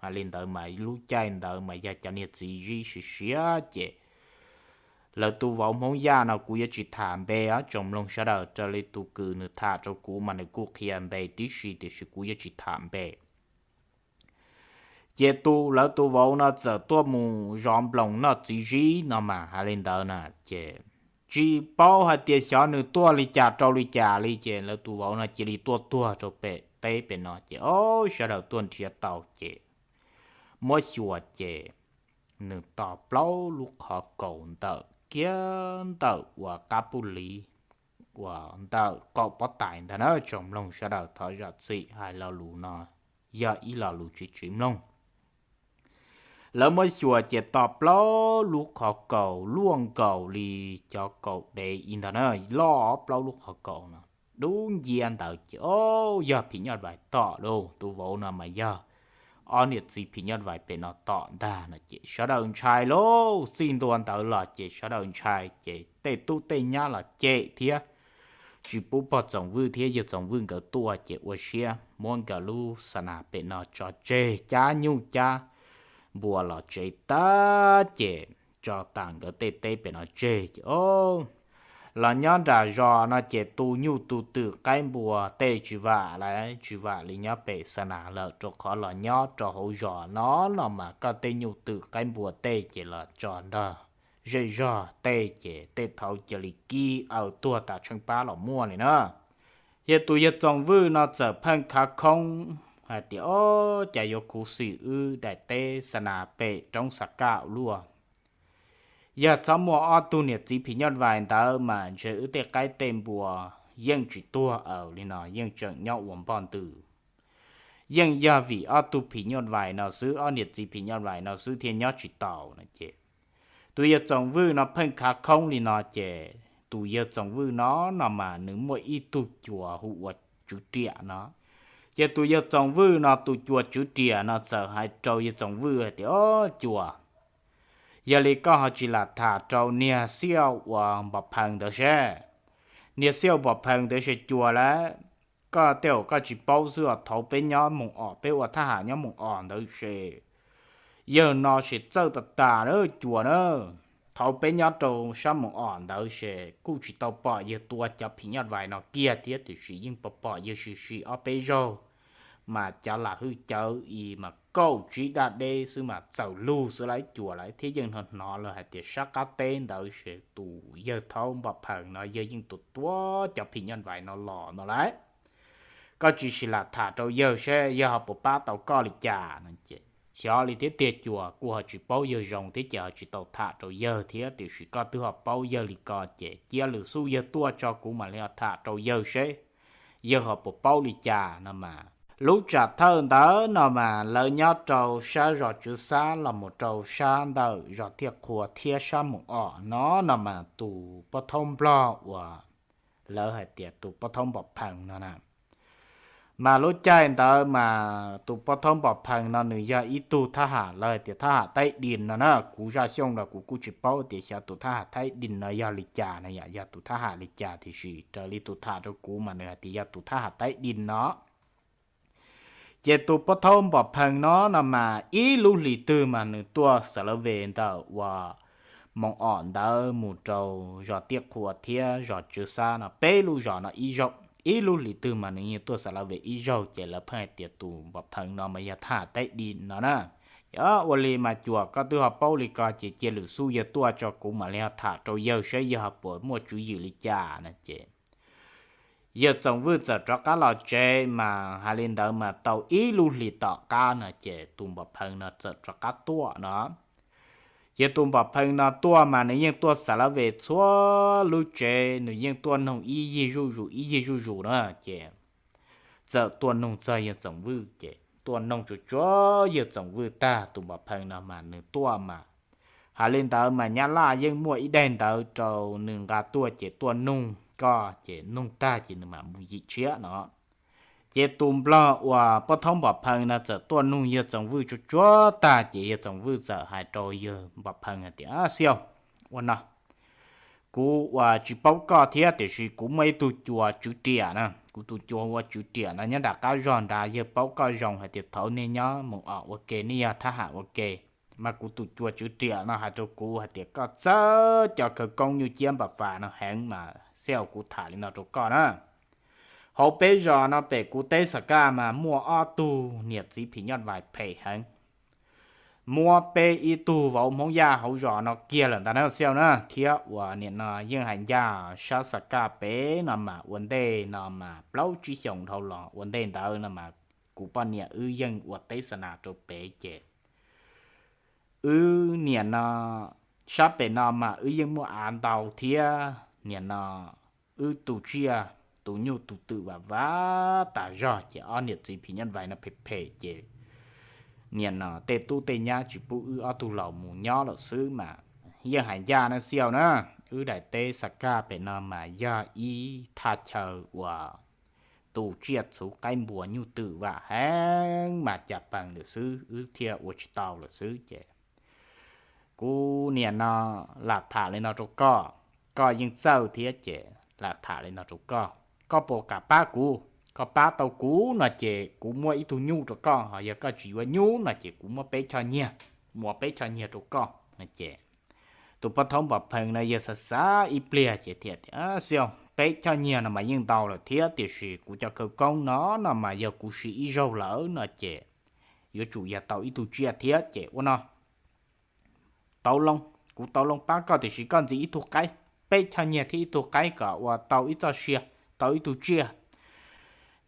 Hais li ntawd mas lub caij ntawd mas yog cov niag txiv zib siav siav ces lawv tus vauv Hmoob Yaj no kuv yuav tsis tham npe os, tsoom mloog sawv daws, raws li tus kws nws tham rau kuv mas nws kuj qhia npe tib si tiam sis kuv yuav tsis tham npe. Ces tus lawv tus vauv no txawm tuaj mus zov nploos noj txiv zib no mas hais li ntawd na. Ces tsis paub hais tias xyov nws tuaj li cas rau li cas li ces lawv tus vauv no cia li tuaj tuag rau pem teb pem no ces ob sawv daws tuaj nrhiav tau ces muab xyuas ces nws to plaub lub qhov kaus ntawm kiag ntawm uas qab puj liv uas ntawm qaum pob tais ntag na. Tsoom mloog sawv daws thov zam txim hais lo lus no yog ib lo lus tsis tsis mloog. Lawv muab xyuas ces to plaub lub qhov kaus luaj nkaus li cov kaus dev ib ntag na, loj plaub lub qhov kaus no, dub ncia ntawd ces o, yog phim nyuj vais tom lauj, tus vauv no mas yog ob niam txiv phim nyuj vais pem no tom ntag no ces sawv daws ntshai lauj. Txij ntua ntawd los ces sawv daws ntshai ces tej tub tej nyab los cem thiab, tsis pub pog Txoom Vwj thiab yawg Txoom Vwj nkawd tuaj ces ua siab muab nkawd lub xa nas pem no tso tseg, cab nyuj cab npua los tsev tag ces tso tas nkawd tej teb pem no tseg ces o, los nyob nram zos no ces tu nyuj tu twm qaib npua tej tsis vam lawm, tsis vam li nyob pem xa nas lawm, rau qhov los nyob rau hauv zos no no mas koj tej nyuj twm qaib npua tej ces los tso nrog zej zog tej ces tej thaud cia li kib aws tuag tas tsheej pab los muaj li na. Ces tus yawg Txoom Vwj no txawm pheej khav khoob hais tias o, cas yuav khuv xim wb daim teb xa nas pem roob xa kaj ua luaj. Yog txhob muaj ob tug niam txiv phim nyuj vais ntawd mas ntshe wb tej qaib tej npua yeej tsis tuag aws li no, yeej tseem nyob ua npoj ntws. Yeej yog vim ob tug phim nyuj vais no xwb, ob niam txiv phim nyuj vais no xwb thiaj nyob tsis taus no ces tus yawg Txoom Vwj no pheej khav khoob li no ces tus yawg Txoom Vwj no no mas nws muaj ib tug cuas hu ua Tswv Riam no. Ces tus yawg Txoom Vwj no tus cuas Tswv Riam no txawm hais rau yawg Txoom Vwj hais tias o, cuas, yog li koj ho tsis lam tham rau niag Xiaj uas Npom Phees ntawd seb. Niag Xiaj Npom Phees ntawd ces cuas lawm, koj tej zaum koj tsis paub xwb os, thaud peb nyob Moos Om, peb ua thab ham nyob Moos Om ntawd ces yawg no ces txawj tas tas na cuas na. Thaud peb nyob rau sab Moos Om ntawd ces kuj tsis tau pom yawg tua cov phim nyuj vais no kiag thiab, tiam sis yeej pom pom yawg sim sim ob peb zaug, mas cov lam hwj cawv i mas kaum tsib daj deb xwb mas txaus lug xwb lawm cuas lawm thiab. Yeej hnov hnov lawm hais tias sab qab teb ntawd ces tus yawg thaub Npom Phees no yawg yeej tua tua cov phim nyuj vais no los no lawm. Koj tsis sim lam tham rau yawg seb yawg ho puas pab tau koj li cas no ces xyov li thiab tiag, cuas kuj ho tsis paub yawg zoo thiab ces ho tsis tau tham rau yawg thiab, tiam sis koj twb ho paub yawg li ko ces cia lwm xub yawg tuaj tso kuv mam li ho tham rau yawg seb yawg ho puas paub li cas no mas. Lub tsam thawj ntawd no mas lawv nyob rau sab zos Tswv Xab los mus rau sab ntawm zos Tiaj Qhua thiab sab Moos Om no no mas tus pov thawj nplog uas lawv hais tias tus pov thawj Npom Phees no na, mas lub caij ntawd mas tus pov thawj Npom Phees no nws yog ib tug thab ham lawv hais tias thab ham Thaib Dis no na. Kuv zaj xyooj los kuv kuj tsis paub tias xyov tus thab ham Thaib Dis no yog li cas no, yog tus thab ham li cas, tiam sis raws li tus tham rau kuv mas nws hais tias yog tus thab ham Thaib Dis no. Ces tus pov thawj Npom Phees no no mas ib lub hlis twg mas nws tuaj Xav Lav Ves ntawm uas Moos Om ntawd mus rau zos Tiaj Qhua thiab zos Tswv Xab no peb lub zos no ib zaug, ib lub hlis twg mas nws yeej tuaj Xav Lav Ves ib zaug. Ces lawv pheej hais tias tus Npom Phees no mas yog thab ham Thaib Dis no na. Ua li mas cuas koj twb ho paub li ko ces cia lwm xub yawg tuaj tso kuv mam li ho tham rau yawg seb yawg ho puas muaj tswv yim li cas no ces yawg Txoom Vwj txawm rov qab los tsev mas hais li ntawd mas tau ib lub hlis tom qab no ces tus Npom Phees no txawm rov qab tuaj no. Ces tus Npom Phees no tuaj mas nws yeej tuaj Xav Lav Ves txhua lub tsev, nws yeej tuaj noog ib yig zuj zus ib yig zuj zus na. Ces txawm tuaj noog txog yawg Txoom Vwj ces tuaj noog tsuas tsuav yawg Txoom Vwj tag, tus Npom Phees no mas nws tuaj mas hais li ntawd mas Nyab Laj yeej muaj ib daim ntawv rau nws nqa tuaj ces tuaj noog koj ces noog tag ces nws mam mus yim tshiab no. Ces tus nplog uas pov thawj Npom Phees no txawm tuaj noog yawg Txoom Vwj tsuag tsuag tag ces yawg Txoom Vwj txawm hais rau yawg Npom Phees hais tias, Xiaj, ua no, kuv uas tsis paub koj thiab tiam sis kuv muaj ib tug cuas Tswv Riam na, kuv tus cuas ua Tswv Riam no nyob nram qab zog nrad, yawg paub koj zoo hais tias thaud nej nyob Moos Om ua ke, nej yog thab ham ua ke. Mas kuv tus cuas Tswv Riam no hais rau kuv hais tias koj txawj cov khawv koob nyuj ciab npam fas no heev mas Xiaj, kuv tham li no rau koj na. Hauv peb zos no pem kuv teb Xav Kaj mas muaj ob tug niam txiv phim nyuj vais phem heev, muab peb ib tug vauv Hmoob Yaj hauv zos no kiag lawm ntag na Xiaj na. Thiab uas nim no yeej hais ncaj sab Xav Kaj pem no mas ua ntej no mas plaub tsib xyoos dhau los ua ntej ntawd no mas kuv poj niam wb yeej ua teb xa nas rau pem ces wb niam no Sab pem no mas wb yeej muaj av ntau thiab, nim no wb tu tsiaj tu nyuj tu twm vam vam tas zog ces ob niam txiv phim nyuj vais no phem phem ces nim no tej tub tej nyab tsis pub wb ob tug laus mus nyob lawm xwb mas yeej hais ncaj na Xiau na. Wb daim teb Xab Kaj pem no mas yog ib thaj chaw uas tu tsiaj txhuv qaib npua nyuj twm vam heev mas cas pees lawm xwb, wb thiaj ua tsis tau lawm xwb ces kuv nim no lam tham li no rau koj, koj yeej txawj thiab ces lam tham li no rau koj, koj puas kam pab kuv? Koj pab tau kuv no ces kuv muab ib tug nyuj rau koj, ho yog koj tsis yuav nyuj no ces kuv muab peb choj nyiaj, muab peb choj nyiaj rau koj no ces tus pov thaub Npam Phees no yawg xav xav ib pliag ces thiaj tias, Xiau, peb choj nyiaj no mas yeej ntau lawm thiab, tiam sis kuv cov khawv koob no no mas yog kuv siv ib zaug lawm no ces yuav tsum yog tau ib tug tsiaj thiab ces ua no, tau loo, kuv tau loo pab koj tiam sis koj ntxiv ib tug qaib, peb choj nyiaj thiab ib tug qaib kom ua tau ib txoj sia, tau ib tug tsiaj,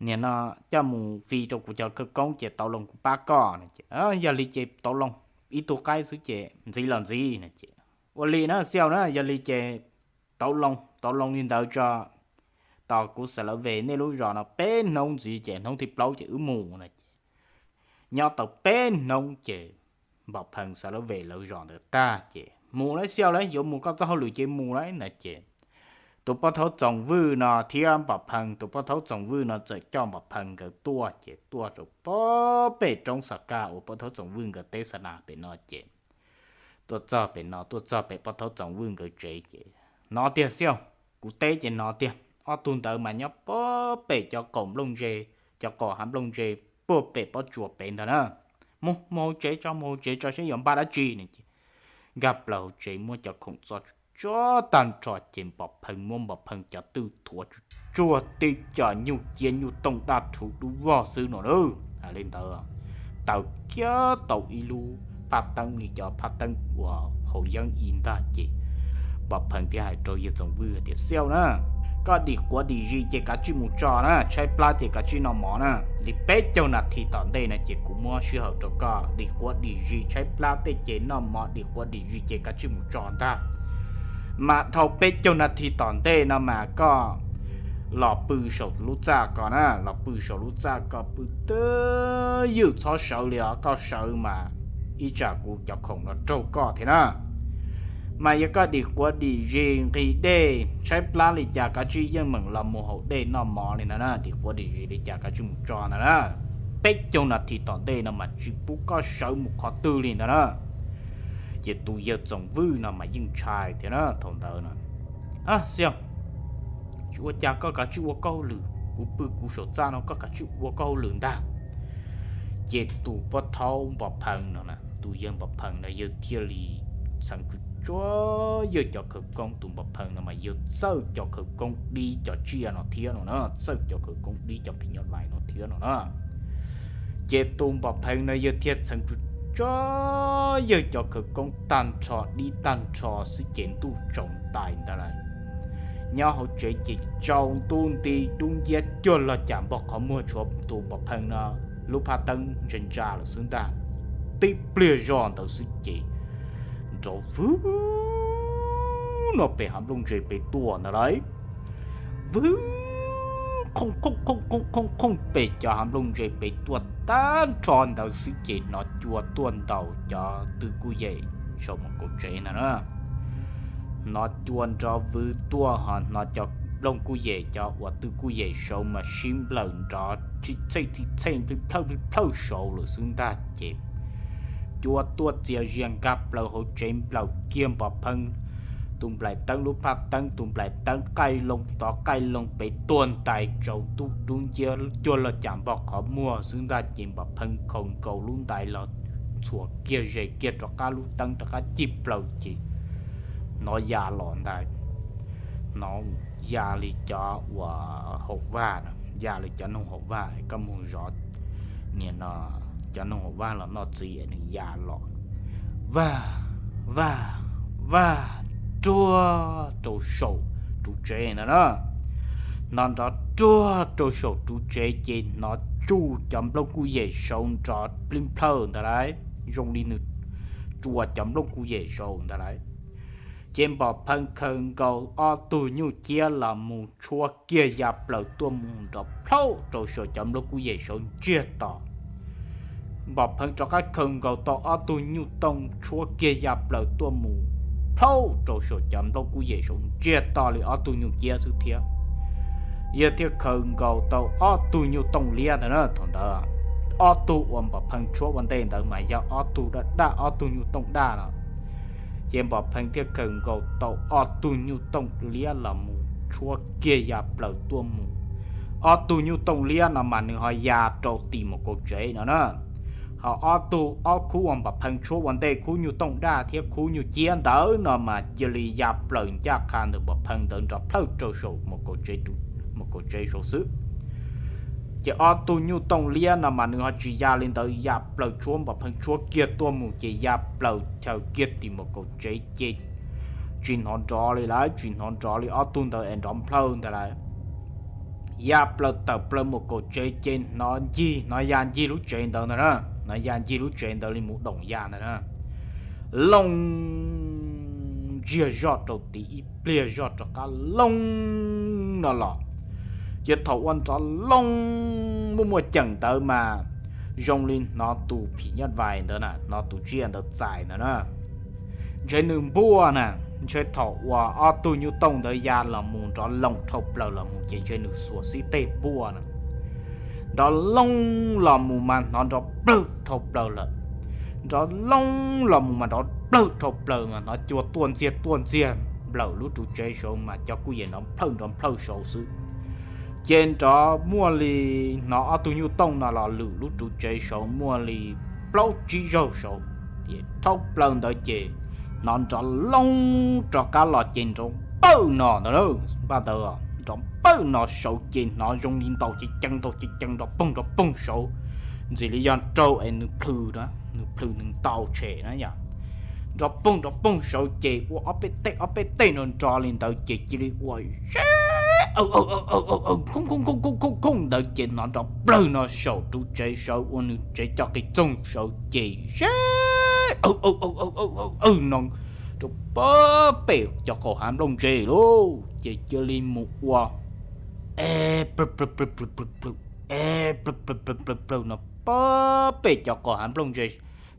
nim no coj mus fi rau kuv cov khawv koob ces tau loo kuv pab koj no ces, Yog li ces tau loo, ib tug qaib xwb ces ntxiv los ntxiv no ces, Ua li na Xiau na, yog li ces tau loo, tau loo li ntawd tso, tos kuv xav lawv ve nej lub zos no peb hnub ntxiv ces hnub thib plaub ces wb mus no ces nyob tau peb hnub ces Npam Phees xav lawv ve lawv zos ntawd tag ces, Mus lauj Xiau lauj, yuav mus koj txoj hauj lwm ces mus lauj no ces tus pov thaub Txoos Vwj no thiab Npam Phees, tus pov thaub Txoos Vwj no txawm coj Npam Phees nkawd tuaj ces tuaj rau pem roob Xav Kaj uas pov thaub Txoos Vwj nkawd teb xa nas pem no ces tuaj txog pem no, tuaj txog pem pov thaub Txoos Vwj nkawd tsev ces hnov tiag Xiau, kuv teb ces hnov tiag, ob tug ntawd mas nyob pem cov qaum nplooj ntse, cov qaum hav nplooj ntse puag pem pob tsuas pem ntag na. Mus, mus hauv tsev tso, mus hauv tsev tso seb yuav npaj dab tsi no ces nkag plaws hauv tsev muab cov khoom txo tsuag tag nrho ces Npam Phees muab Npam Phees cov twj thuav tsuag tsuag, tib co nyuj ciab nyuj tooj daj rhuv dub vog xwb no na. Hais li ntawd, taws kiag tau ib lub phaj teeb li cov phaj teeb uas haus yeeb ib ntag ces Npam Phees thiaj hais rau yawg Txoos Vwj tias, Xiau na, koj dim quav dim zis ces kav tsij mus tso na, tshaib plab ces kav tsij noj mov na. Li peb caug nas this tom ntej no ces kuv muab sij hawm rau koj dim quav dim zis, tshaib plab tej ces noj mov, dim quav dim zis ces kav tsij mus tso ntag. Mas dhau peb caug nas this tom ntej no mas koj los pw saum lub txaj ko na, los pw saum lub txaj ko pw twj ywm txhob sawv li os, koj sawv mas ib tsam kuv cov khoom no raug koj thiab na. Mas yog koj dim quav dim zis nqhis dej tshaib plab li cas kav tsij yeej meem los mus haus dej noj mov li ntag na, dim quav dim zis li cas kav tsij mus tso ntag na. Peb caug nas this tom ntej no mas tsis pub koj sawv mus qhov twg li ntag na. Ces tus yawg Txoos Vwj no mas yeej ntshai thiab na thaum ntawd no. Xiau, tsis ua cas, koj kav tsij ua koj hauj lwm, kuv pw kuv saum txaj no, koj kav tsij ua koj hauj lwm ntag. Ces tus pov thaub Npam Phees no, tus yawg Npam Phees no yawg thiaj li txheev tsuag tsuag yawg cov khawv koob, tus Npam Phees no mas yawg txawj cov khawv koob dib cov tsiaj no thiab no na, txawj cov khawv koob dib cov phim nyuj vais no thiab no na. Ces tus Npam Phees no yawg thiaj txheev tsuag tsuag yawg cov khawv koob tag nrho dib tag nrho xwb ces ntuj tsaus ntais ntag lauj. Nyob hauv tsev ces tsaus ntuj nti, dub nciab cuag log cam npog qhov muag, tshuav tus Npam Phees no lub phaj teeb ntsa ntsa lawm xwb ntag. Tib pliag zog ntawd xwb ces nrov vwg no pem hav nplooj ntse pem tuaj ntag lauj. Vwg, khooj khooj khooj khooj khooj pem cov hav nplooj ntse pem tuaj tag nrho ntawd xwb ces hnov cua tuaj ntaus cov tw kuj yem saum mus kaum tsev ntag na. Hnov cua nrov vwg tuaj ho hnov cov nplooj kuj yem, cov uas tw kuj yem saud mas sib nplawm nrov txhij txhej txhij txhej plij plhawj plij plhawj saud lawm xwb ntag ces cua tuaj txias zias nkag plaws hauv tsev, nplawm kiag Npam Phees tus nplaim teeb lub phaj teeb, tus nplaim teeb qaij loo tod qaij loo pem tuag ntais tsaus ntuj dub nciab cuag log cam npog qhov muag xwb ntag ces Npam Phees nkhaus nkaus lub ntais los txhuam kiag zes kiag rov qab lub teeb rov qab cig plaws ces hnov ya los ntag. Hnov ya li cov uas haum vaj, ya li cov noog haum vaj, koj mus zov nim no cov noog haum vaj los noj txiv es nws ya los vaj vaj vaj ruag rau saum tus tsev ntag na. Hnov nrov ruag rau saum tus tsev ces hnov tsuj cov nplooj kuj yem saud nrov plij plhawj ntag lauj, zoo li nws rua cov nplooj kuj yem saud ntag lauj. Ces Npom Pheej khaws nkaus ob tug nyuj ciab los mus tshuab kiag ya plaws tuaj mus nrov plhaub rau saum cov nplooj kub yem saud ntsiag to. Npom Pheej rov qab khaws nkaus tau ob tug nyuj tooj tshuab kiag ya plaws tuaj mus plhaub rau saum cov nplooj kub yem saud ntsiag to li ob tug nyuj ciab xwb thiab. Yog thiaj khaws nkaus tau ob tug nyuj tooj liab ntawd na. Thaum ntawd ob tug uas Npom Pheej tshuab ua ntej ntawd mas yog ob tug daj daj, ob tug nyuj tooj daj no. Ces Npom Pheej thiaj khaws nkaus tau ob tug nyuj tooj liab los mus tshuab kiag ya plaws tuaj mus. Ob tug nyuj tooj liab no mas nws ho ya rau tim mus kaum tsev no na. Ho ob tug, ob khub uas Npom Pheej tshuab ua ntej, khub nyuj tooj daj thiab khub nyuj ciab ntawd no mas cia li ya plaws ncaj qha ntawm Npom Pheej ntawd nrov plhawj rau saum mus kaum tsev, mus kaum tsev saud xwb. Ces ob tug nyuj tooj liab no mas nws ho tsis ya li ntawd, ya plaws tshuab, Npom Pheej tshuab kiag tuaj mus ces ya plaws chaws kiag tim mus kaum tsev ces tsis hnov nrov li lawm, tsis hnov nrov li ob tug ntawd es nrov plhawj ntag lawm. Ya plaws tawm plaws mus kaum tsev ces hnov ncig, hnov ya ncig lub tsev ntawd ntag na. Hnov ya ncig lub tsev ntawd li mus doom ya ntag na. Loo ntsiag zoj rau tid ib pliag zoj rov qab loo no los, ces thaum ua nrov loo muaj muaj ceem ntawd mas zoo li hnov tus phim nyuj vais ntawd na, hnov tus tsiaj ntawd txais ntawd na. Ntshe nws npuaj na, ntshe thaum uas ob tug nyuj tooj ntawd ya los mus nrov loo dhau plaws los mus ces ntshe nws xuas xib teg npuaj na. Nrov loo los mus mas hnov nrov plawg dhau plaws lawm. Nrov loo los mus mas nrov plawg dhau plaws mas hnov cua tuaj ntxiag tuaj ntxiag nplawm lub ru tsev saud mas cov kub yem nrov plhawj nrov plhawj saud xwb. Ces nrov muaj li, hnov ob tug nyuj tooj no los lwm lub ru tsev saud muaj li plaub tsib zaug saud, ces dhau plaws ntawd ces hnov nrov loo rov qab los ces nrov pawg no ntawd, npaj ntawd nrov pawg no saud ces hnov zoo li ntaus cev ceev ntaus cev ceev nrov poog nrov poog saud, ntxim li yog raug es nws plhws, nws plhws nws ntaus tshem na yom. Nrov poog nrov poog saud ces ua ob peb teg ob peb teg nrov nrov li ntawd ces cia li ua ze khoob khoob khoob khoob ntawd ces hnov nrov plawg no saum ru tsev saud ua nws tsev cov qis txoog saud ces ze aw aw aw aw aw aw no rau pag pem cov qaum hav nplooj ntse lauj. Ces cia li mus ua e plawg plawg plawg plawg plawg plawg, e plawg plawg plawg plawg plawg no pag pem cov qaum hav nplooj ntse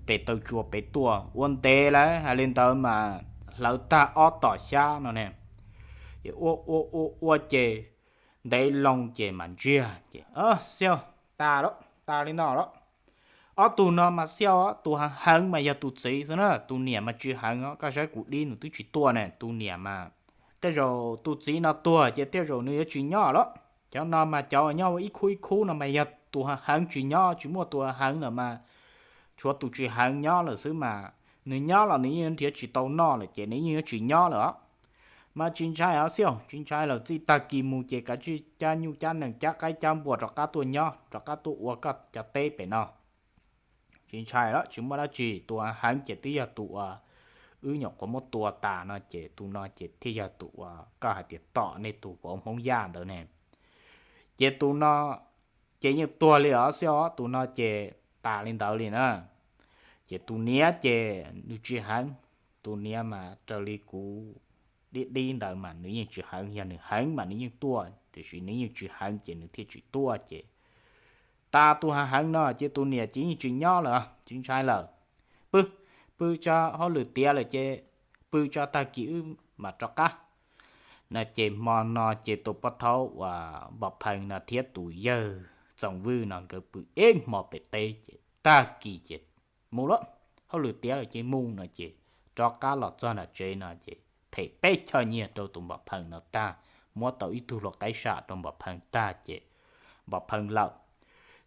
pem taw tsua pem tuaj ua ntev lawm hais li ntawd mas hlawv tag ob tom xyab no ne. Ces ua ua ua ua ces ntev loo ces mas ntsiag ces, Xiaus, tas lawm, tas li no lawm. Ob tug no mas Xiaus, tus heev heev mas yog tus txiv xwb na, tus niam mas tsis heev os, koj saib kuv dib nws twb tsis tuaj ne, tus niam mas tej zaum tus txiv no tuag ces tej zaum nws yuav tsis nyob lawm. Cov no mas cov uas nyob ua ib khub ib khub no mas yog tus heev heev tsis nyob, tsis muaj tus heev heev lawm mas tshuav tus tsis heev nyob lawm xwb mas nws nyob los nws yeej nrhiav tsis tau noj lawm ces nws yeej yuav tsis nyob lawm os. Mas tsis ntshai os Xiaus, tsis ntshai lawm, txij tag kis mus ces kav tsij cab nyuj cab nees cab qaib cab npua rov qab tuaj nyob, rov qab tuaj ua koj cov teb pem no. Tsis ntshai lawm, tsis muaj dab tsi, tus heev ces twb yog tus uas wb nyuam qhuav muab tua tas no ces tus no ces thiaj yog tus uas koj hais tias tom nej tus vauv Hmoob Yaj ntawd ne. Ces tus no ces yeej tuag li os Xiaus, tus no ces tas li ntawd li na. Ces tus niam ces nws tsis heev, tus niam mas raws li kuv dib dib ntawd mas nws yeej tsis heev, yog nws heev mas nws yeej tuaj, tiam sis nws yeej tsis heev ces nws thiaj tsis tuaj ces tas tus heev heev no ces tus niam ces yeej tsis nyob lawm, tsis ntshai lawm. Pw, pw tso, hauj lwm tiav lawm ces pw tso, tag kis wb mam rov qab. No ces hmo no ces tus pov thaub uas Npom Pheej no thiab tus yawg Txoov Vwj no nkawd pw ib hmo pem teb ces tag kis ces mus lawm, hauj lwm tiav lawm ces mus no ces rov qab los txog nram tsev no ces them peb choj nyiaj rau tus Npom Pheej no tag, muab tau ib tug hlua qaib sam rau Npom Pheej tag ces Npom Pheej lawm.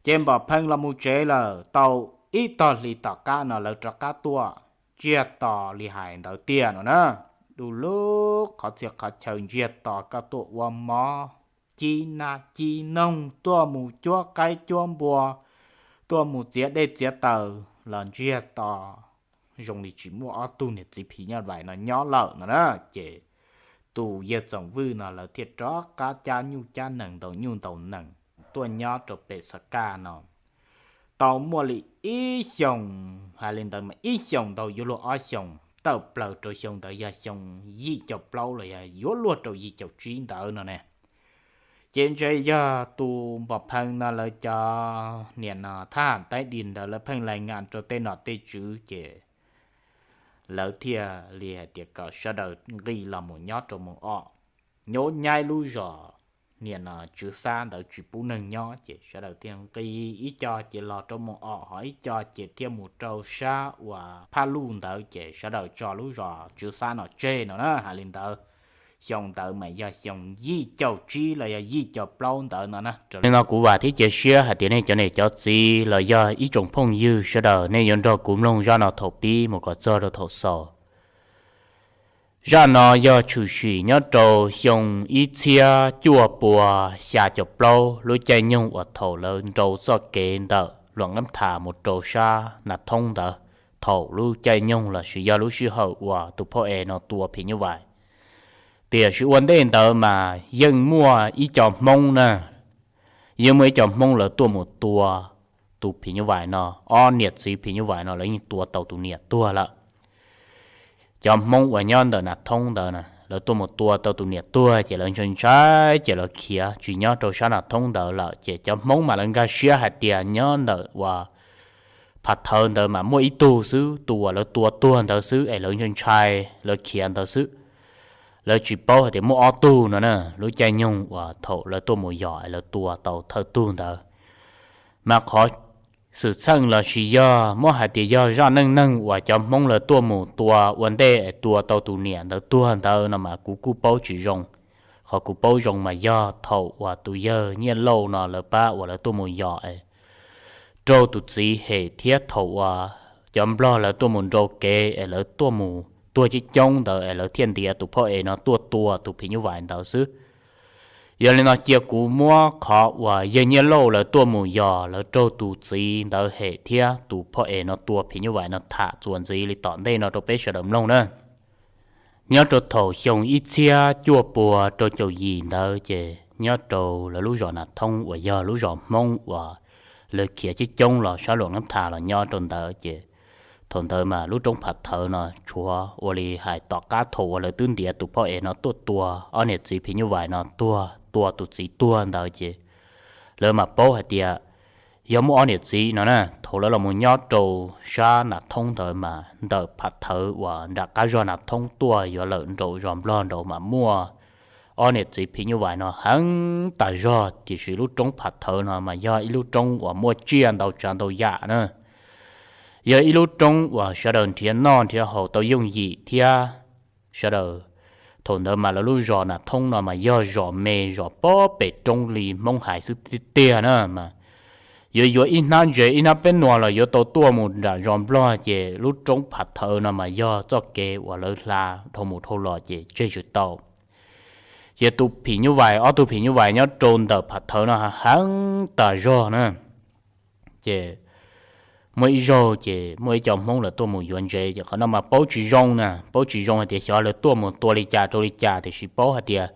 Ces Npom Pheej los mus tsev lawm tau ib tog hlis tom qab no lawv rov qab tuaj, ntsiag to li hais ntawd tiag no na. Du lug qhov txhia qhov chaw ntsiag to, koj tuaj ua mov, ci nas ci noog, tuaj mus cuab qaib cuab npua, tuaj mus txiav dej txiav taws los ntsiag to, zoo li tsis muaj ob tug niam txiv phim nyuj vais no nyob lawm no na. Ces tus yawg Txoov Vwj no lawv thiaj rov qab cab nyuj cab nees ntaus nyuj ntaus nees tuaj nyob rau pem Xab Kaj no tau muaj li ib xyoos, hais li ntawd mas ib xyoos ntau yuav luag ob xyoos. tawm plaws rau xyoo ntawd yog xyoo yim caum plaub los yog yuav luag rau yim caum tsib ntawd no ne. Ces ntshe yog tus npom pheej no lawv cov niam no thab ham taib dis ntawd lawv pheej lais ngas rau tej nom tej tswv ces lawv thiaj li hais tias kom sawv daws nqis los mus nyob rau moos ob, nyob nyaib lub zos niam no tswv xab ntawd tsis pub neeg nyob ces sawv daws thiaj nqis ib co ces los rau moos ob, ho ib co ces thiaj mus rau sab uas Phaj Luj ntawd ces sawv daws tso lub zos tswv xab no tseg no na. Hais li ntawd, xyoo ntawd mas yog xyoo yim caum tsib los yog yim caum plaub ntawd no na. Li no kuv vam thiab cia siab hais tias nej cov niam cov txiv los yog ib tsoom phooj ywg sawv daws nej yuav nrog kuv mloog zaj no thaum pib mus kom txog rau thaum xaus. Zaj no yog tshwm sim nyob rau xyoo ib txhiab cuaj pua xya caum plaub lub caij nyoog uas thaum lawv nrau txoj kev ntawm Luam Nqeeb Thas mus rau sab Nas Thoob ntawd, thaum lub caij nyoog los sis yog lub sij hawm uas tus phauj es no tua phim nyuj vais. Tiam sis ua ntej ntawd mas yeej muaj ib co Hmoob na, yeej muaj ib co Hmoob lawv tuaj mus tua tus phim nyuj vais no, ob niam txiv phim nyuj vais no lawv yeej tua tau tus niam tuag lawm. Cov Hmoob uas nyob ntawm Nas Thoob ntawd na lawv tuaj mus tua tau tus niam tuag ces lawv ntshai ntshai ces lawv khiav tsis nyob rau sab Nas Thoob ntawd lawm. Ces cov Hmoob mas lawv nkag siab hais tias nyob ntawm uas Phav Thawv ntawd mas muaj ib tug xwb, tus uas lawv tua tuag ntawd xwb es lawv ntshai ntshai lawv khiav ntawd xwb. Lawv tsis paub hais tias muaj ob tug no na. Lub caij nyoog uas thaum lawv tuaj mus yos es lawv tua tau thawj tug ntawd, mas qhov xwm txheej los sis yog muab hais tias yog zaj neej neeg uas cov Hmoob lawv tuaj mus tua ua ntej es tua tau tus niam ntawd tuag ntawd no mas kuv kuj paub tsis zoo. Qhov kuv paub zoo mas yog thaum uas tus yawg Nyiaj Lauj no lawv pab uas lawv tuaj mus yos es raug tus txiv hem thiab thaum uas cov Nplog lawv tuaj mus nrau kev es lawv tuaj mus tuag coob coob ntawd es lawv thiaj ntiav tus phauj es no tuaj tua tus phim nyuj vais ntawd xwb. Yog li no cia kuv muab qhov uas yawg Nyiaj Lauj lawv tuaj mus yos lawv raug tus txiv ntawd hem thiab tus phauj es no tua phim nyuj vais no tham txuas ntxiv li tom ntej no rau peb sawv daws mloog na. Nyob rau thaum xyoo ib txhiab cuaj pua rau caum yim ntawd ces nyob rau lawv lub zos Nas Thoob uas yog lub zos Hmoob uas lawv khiav coob coob los sab Luam Nqeeb Thas los nyob rau ntawd ces thaum ntawd mas lub roob Phav Thawv no tshuav ua li hais tom qab thaum uas lawv twb ntiav tus phauj es no tuaj tua ob niam txiv phim nyuj vais no tuag, tua tus txiv tuag ntawd ces lawv mam paub hais tias yog muaj ob niam txiv no na. Thaum lawv los mus nyob rau sab Nas Thoob ntawd mas ntawm Phav Thawv uas nram qab zos Nas Thoob tuaj yuav lawm nraum zos Nplog nraud mas muaj ob niam txiv phim nyuj vais no heev tas zog, tiam sis lub roob Phav Thawv no mas yog ib lub roob uas muaj tsiaj ntau tsav ntau yam na. Yog ib lub roob uas sawv daws nrhiav noj nrhiav haus tau yooj yim thiab. Sawv daws thaum ntawd mas lawv lub zos Nas Thoob no mas yog zos me zos pob pem roob li Hmoob hais xwb tiag tiag na mas yuav yuav ib hnab ntses ib hnab peb nuas los yuav tau tuaj mus nram zos Nplog ces lub roob Phav Thawv no mas yog txoj kev uas lawv hla dhau mus dhau los ces tseg tsis tau. Ces tus phim nyuj vais, ob tug phim nyuj vais nyob rau ntawm Phav Thawv no heev tas zog na. Ces muaj ib zaug ces muaj ib co Hmoob lawv tuaj mus yuav ntses ces qhov no mas paub tsis zoo na, paub tsis zoo hais tias xyov lawv tuaj mus tua li cas rau li cas, tiam sis paub hais tias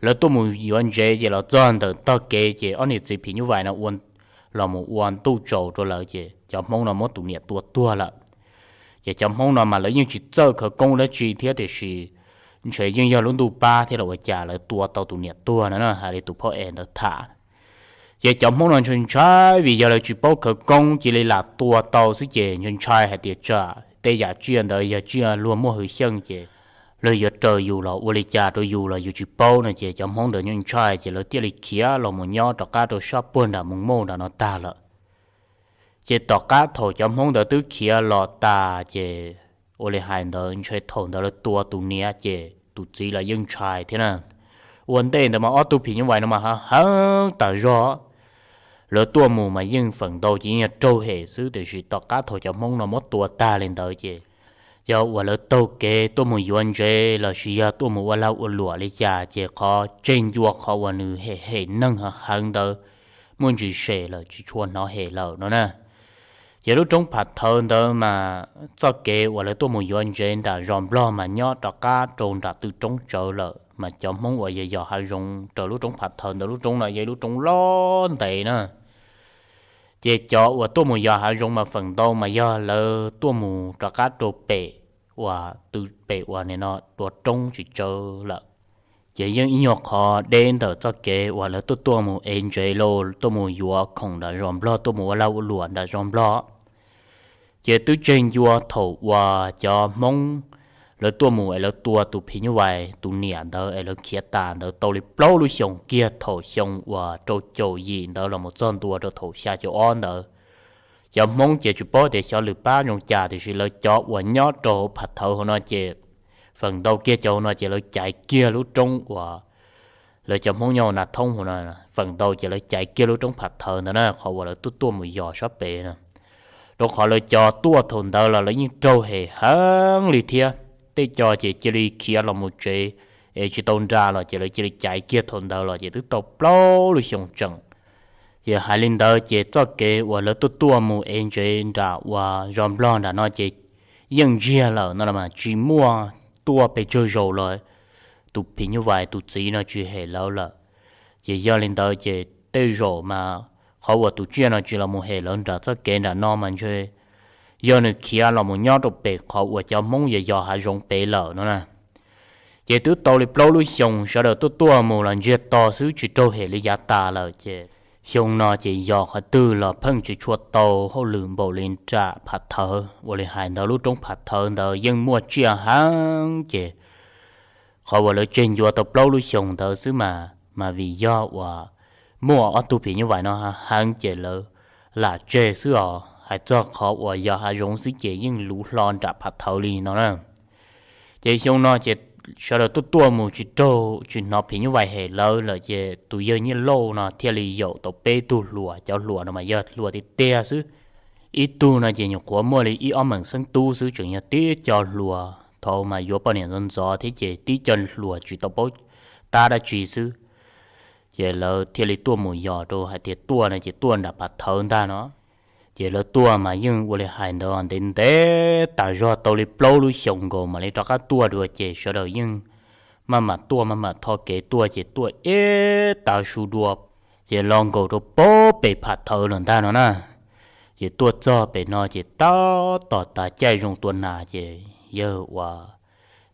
lawv tuaj mus yuav ntses ces los txog ntawm tog kev ces ob niam txiv phim nyuj vais no ua, los mus ua ntuj tsaus rau lawv ces cov Hmoob no muab tus niam tua tuag lawm. Ces cov Hmoob no mas lawv yeej tsis txawj khawv koob dab tsi thiab, tiam sis ntshe yeej yog lub ntuj pab thiab los ua cas lawv tua tau tus niam tuag no na, hais li tus phauj es ntawd tham. Ces cov Hmoob no ntshai ntshai vim yog lawv tsis paub khawv koob, cia li lam tua tau xwb ces ntshai ntshai hais tias tsam tej yam tsiaj ntawd yog tsiaj luag muaj hwj xyeej ces luag yuav raws yus los ua li cas rau yus los yus tsis paub no ces cov Hmoob ntawd ntshai ntshai ces lawv thiaj li khiav los mus nyob rov qab rau sab puag nram Moos Mauj nram no tag lawm. Ces tom qab thaum cov Hmoob ntawd twb khiav los tas ces ua li hais ntawd ntshe thaum ntawd lawv tua tus niam ces tus txiv los yeej ntshai thiab na. Ua ntej ntawd mas ob tug phim nyuj vais no mas heev tas zog, lawv tuaj mus mas yeej feem ntau ces yeej yog raug hem xwb, tiam sis tom qab thaum cov Hmoob no muab tua tag li ntawd ces yog uas lawv taug kev tuaj mus yuav ntses los sis yog tuaj mus ua lag ua luam li cas ces qhov tseg ncua qhov uas nws hem hem neeg heev ntawd muaj ntsis sem lawm tsis tshua hnov hem lawm no na. Ces lub roob Phav Thawv ntawd mas txoj kev uas lawv tuaj mus yuav ntses nram zos Nplog mas nyob rov qab rau nram tw roob tsawv lawm, mas cov Hmoob uas yog yos hav zoov raws lub roob Phav Thawv ntawd, lub roob no yog ib lub roob loj ntev na. Ces cov uas tuaj mus yos hav zoov mas feem ntau mas yog lawv tuaj mus rov qab rau pem uas tw pem uas nim no dua roob tsis tsawv lawm. Ces yeej ib nyuag qhov deb ntawm txoj kev uas lawv tuaj tuaj mus ev ntsev los tuaj mus yuav khoom nram zos Nplog, tuaj mus ua lag ua luam nram zos Nplog. Ces twb tseg ncua thaum uas cov Hmoob lawv tuaj mus es lawv tua tus phim nyuj vais tus niam ntawd es lawv khiav tas ntawd tau li plaub lub xyoos kiag, thaum xyoo uas rau caum yim ntawd los mus txog ntua rau thaum xya caum ob ntawd. Cov Hmoob ces tsis paub tias xyov lwm pab zoo cas, tiam sis lawv cov uas nyob rau Phav Thawv hauv no ces feem ntau kiag cov hauv no ces lawv caiv kiag lub roob uas lawv cov Hmoob nyob nas thoob hauv no, feem ntau ces lawv caiv kiag lub roob Phav Thawv ntawd na, qhov uas lawv tuaj tuaj mus yos sab pem na. Rau qhov lawv cov tuaj thaum ntawd los lawv yeej raug hem heev li thiab. Tej co ces cia li khiav los mus tsev, es tsis tau nra los ces lawv cia li caiv kiag thaum ntawd los ces twb tau plaub lub xyoos tseem. Ces hais li ntawd ces txoj kev uas lawv tuaj tuaj mus ev ntsev nram uas zos Nplog nram no ces yeej ntsiag lawm no los mas tsis muaj tuaj pes tsawg zaus los tus phim nyuj vais tus txiv no tsis hem lawv lawm. Ces yog li ntawd ces tej zaum mas qhov uas tus tsiaj no tsis los mus hem lawv nram txoj kev nram no mas ntshe yog nws khiav los mus nyob rau pem qhov uas cov Hmoob yos yos hav zoov pem lawm no na. Ces twb tau li plaub lub xyoos sawv daws tuaj tuaj mus los ntsiag to xwb tsis raug hem li yav tas lawm ces xyoo no ces yos qhov twg los pheej tsis tshua tau hauj lwm npaum li nram Phav Thawv. Ua li hais ntawd lub roob Phav Thawv ntawd yeej muaj tsiaj heev ces qhov uas lawv tseg ncua tau plaub lub xyoos ntawd xwb mas mas vim yog uas muaj ob tug phim nyuj vais no heev ces lawv lam tseg xwb os. Hais txog qhov uas yos hav zoov xwb ces yeej luv hlo nram Phav Thawv li no na. Ces xyoo no ces sawv daws tuaj tuaj mus tsis raug tsis hnov phim nyuj vais hem lawv lawm ces tus yawg Nyiaj Lauj no thiaj li yaum tau peb tug hluas. Cov hluas no mas yog hluas tiag tiag xwb. Ib tug no ces nyuam qhuav muaj li ib ob meem xeeb tub xwb, tseem yog tib co hluas thaum mas yuav poj niam ntxov ntxov thiab ces tib co hluas tsis tau paub tab dab tsi xwb. Ces lawv thiaj li tuaj mus yos rau hais tias tuaj no ces tuaj nram Phav Thawv ntag no. Ces lawv tuaj mas yeej ua li hais ntawd ntev ntev tas zog tau li plaub lub xyoos nkaus mam li rov qab tuaj dua ces sawv daws yeej maj mam tuaj maj mam tho kev tuaj ces tuaj ib tav su dua ces los nkaum rau pem Phav Thawv lawm ntag no na. Ces tuaj txog pem no ces tab tom tav caij zoo tua nas ces yawg uas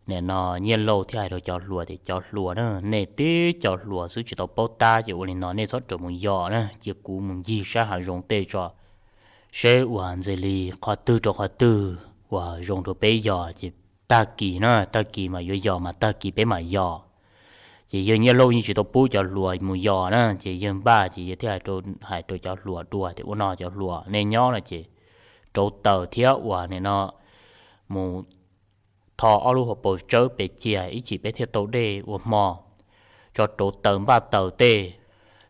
nim no Nyiaj Lauj thiaj hais rau cov hluas tias cov hluas na, nej tib co hluas xwb tsis tau paub tab ces ua li no nej txhob rawm mus yos na, cia kuv mus ncig sab hav zoov tej tso, seb uas ntxim li qhov twg rau qhov twg uas zoo rau peb yos ces tag kis na, tag kis mas yuav yos mas tag kis peb mam yos. Ces yawg Nyiaj Lauj yeej tsis tau pub cov hluas mus yos na, ces yawg npaj ces yawg thiaj hais rau cov hluas dua tias ua no cov hluas nej nyob no ces rauv taws thiab uas nim no mus tho ob lub hauv paus tsawb pem cia ib chim peb thiaj tau dej ua hmo. Tso rauv taws npaj taws tej.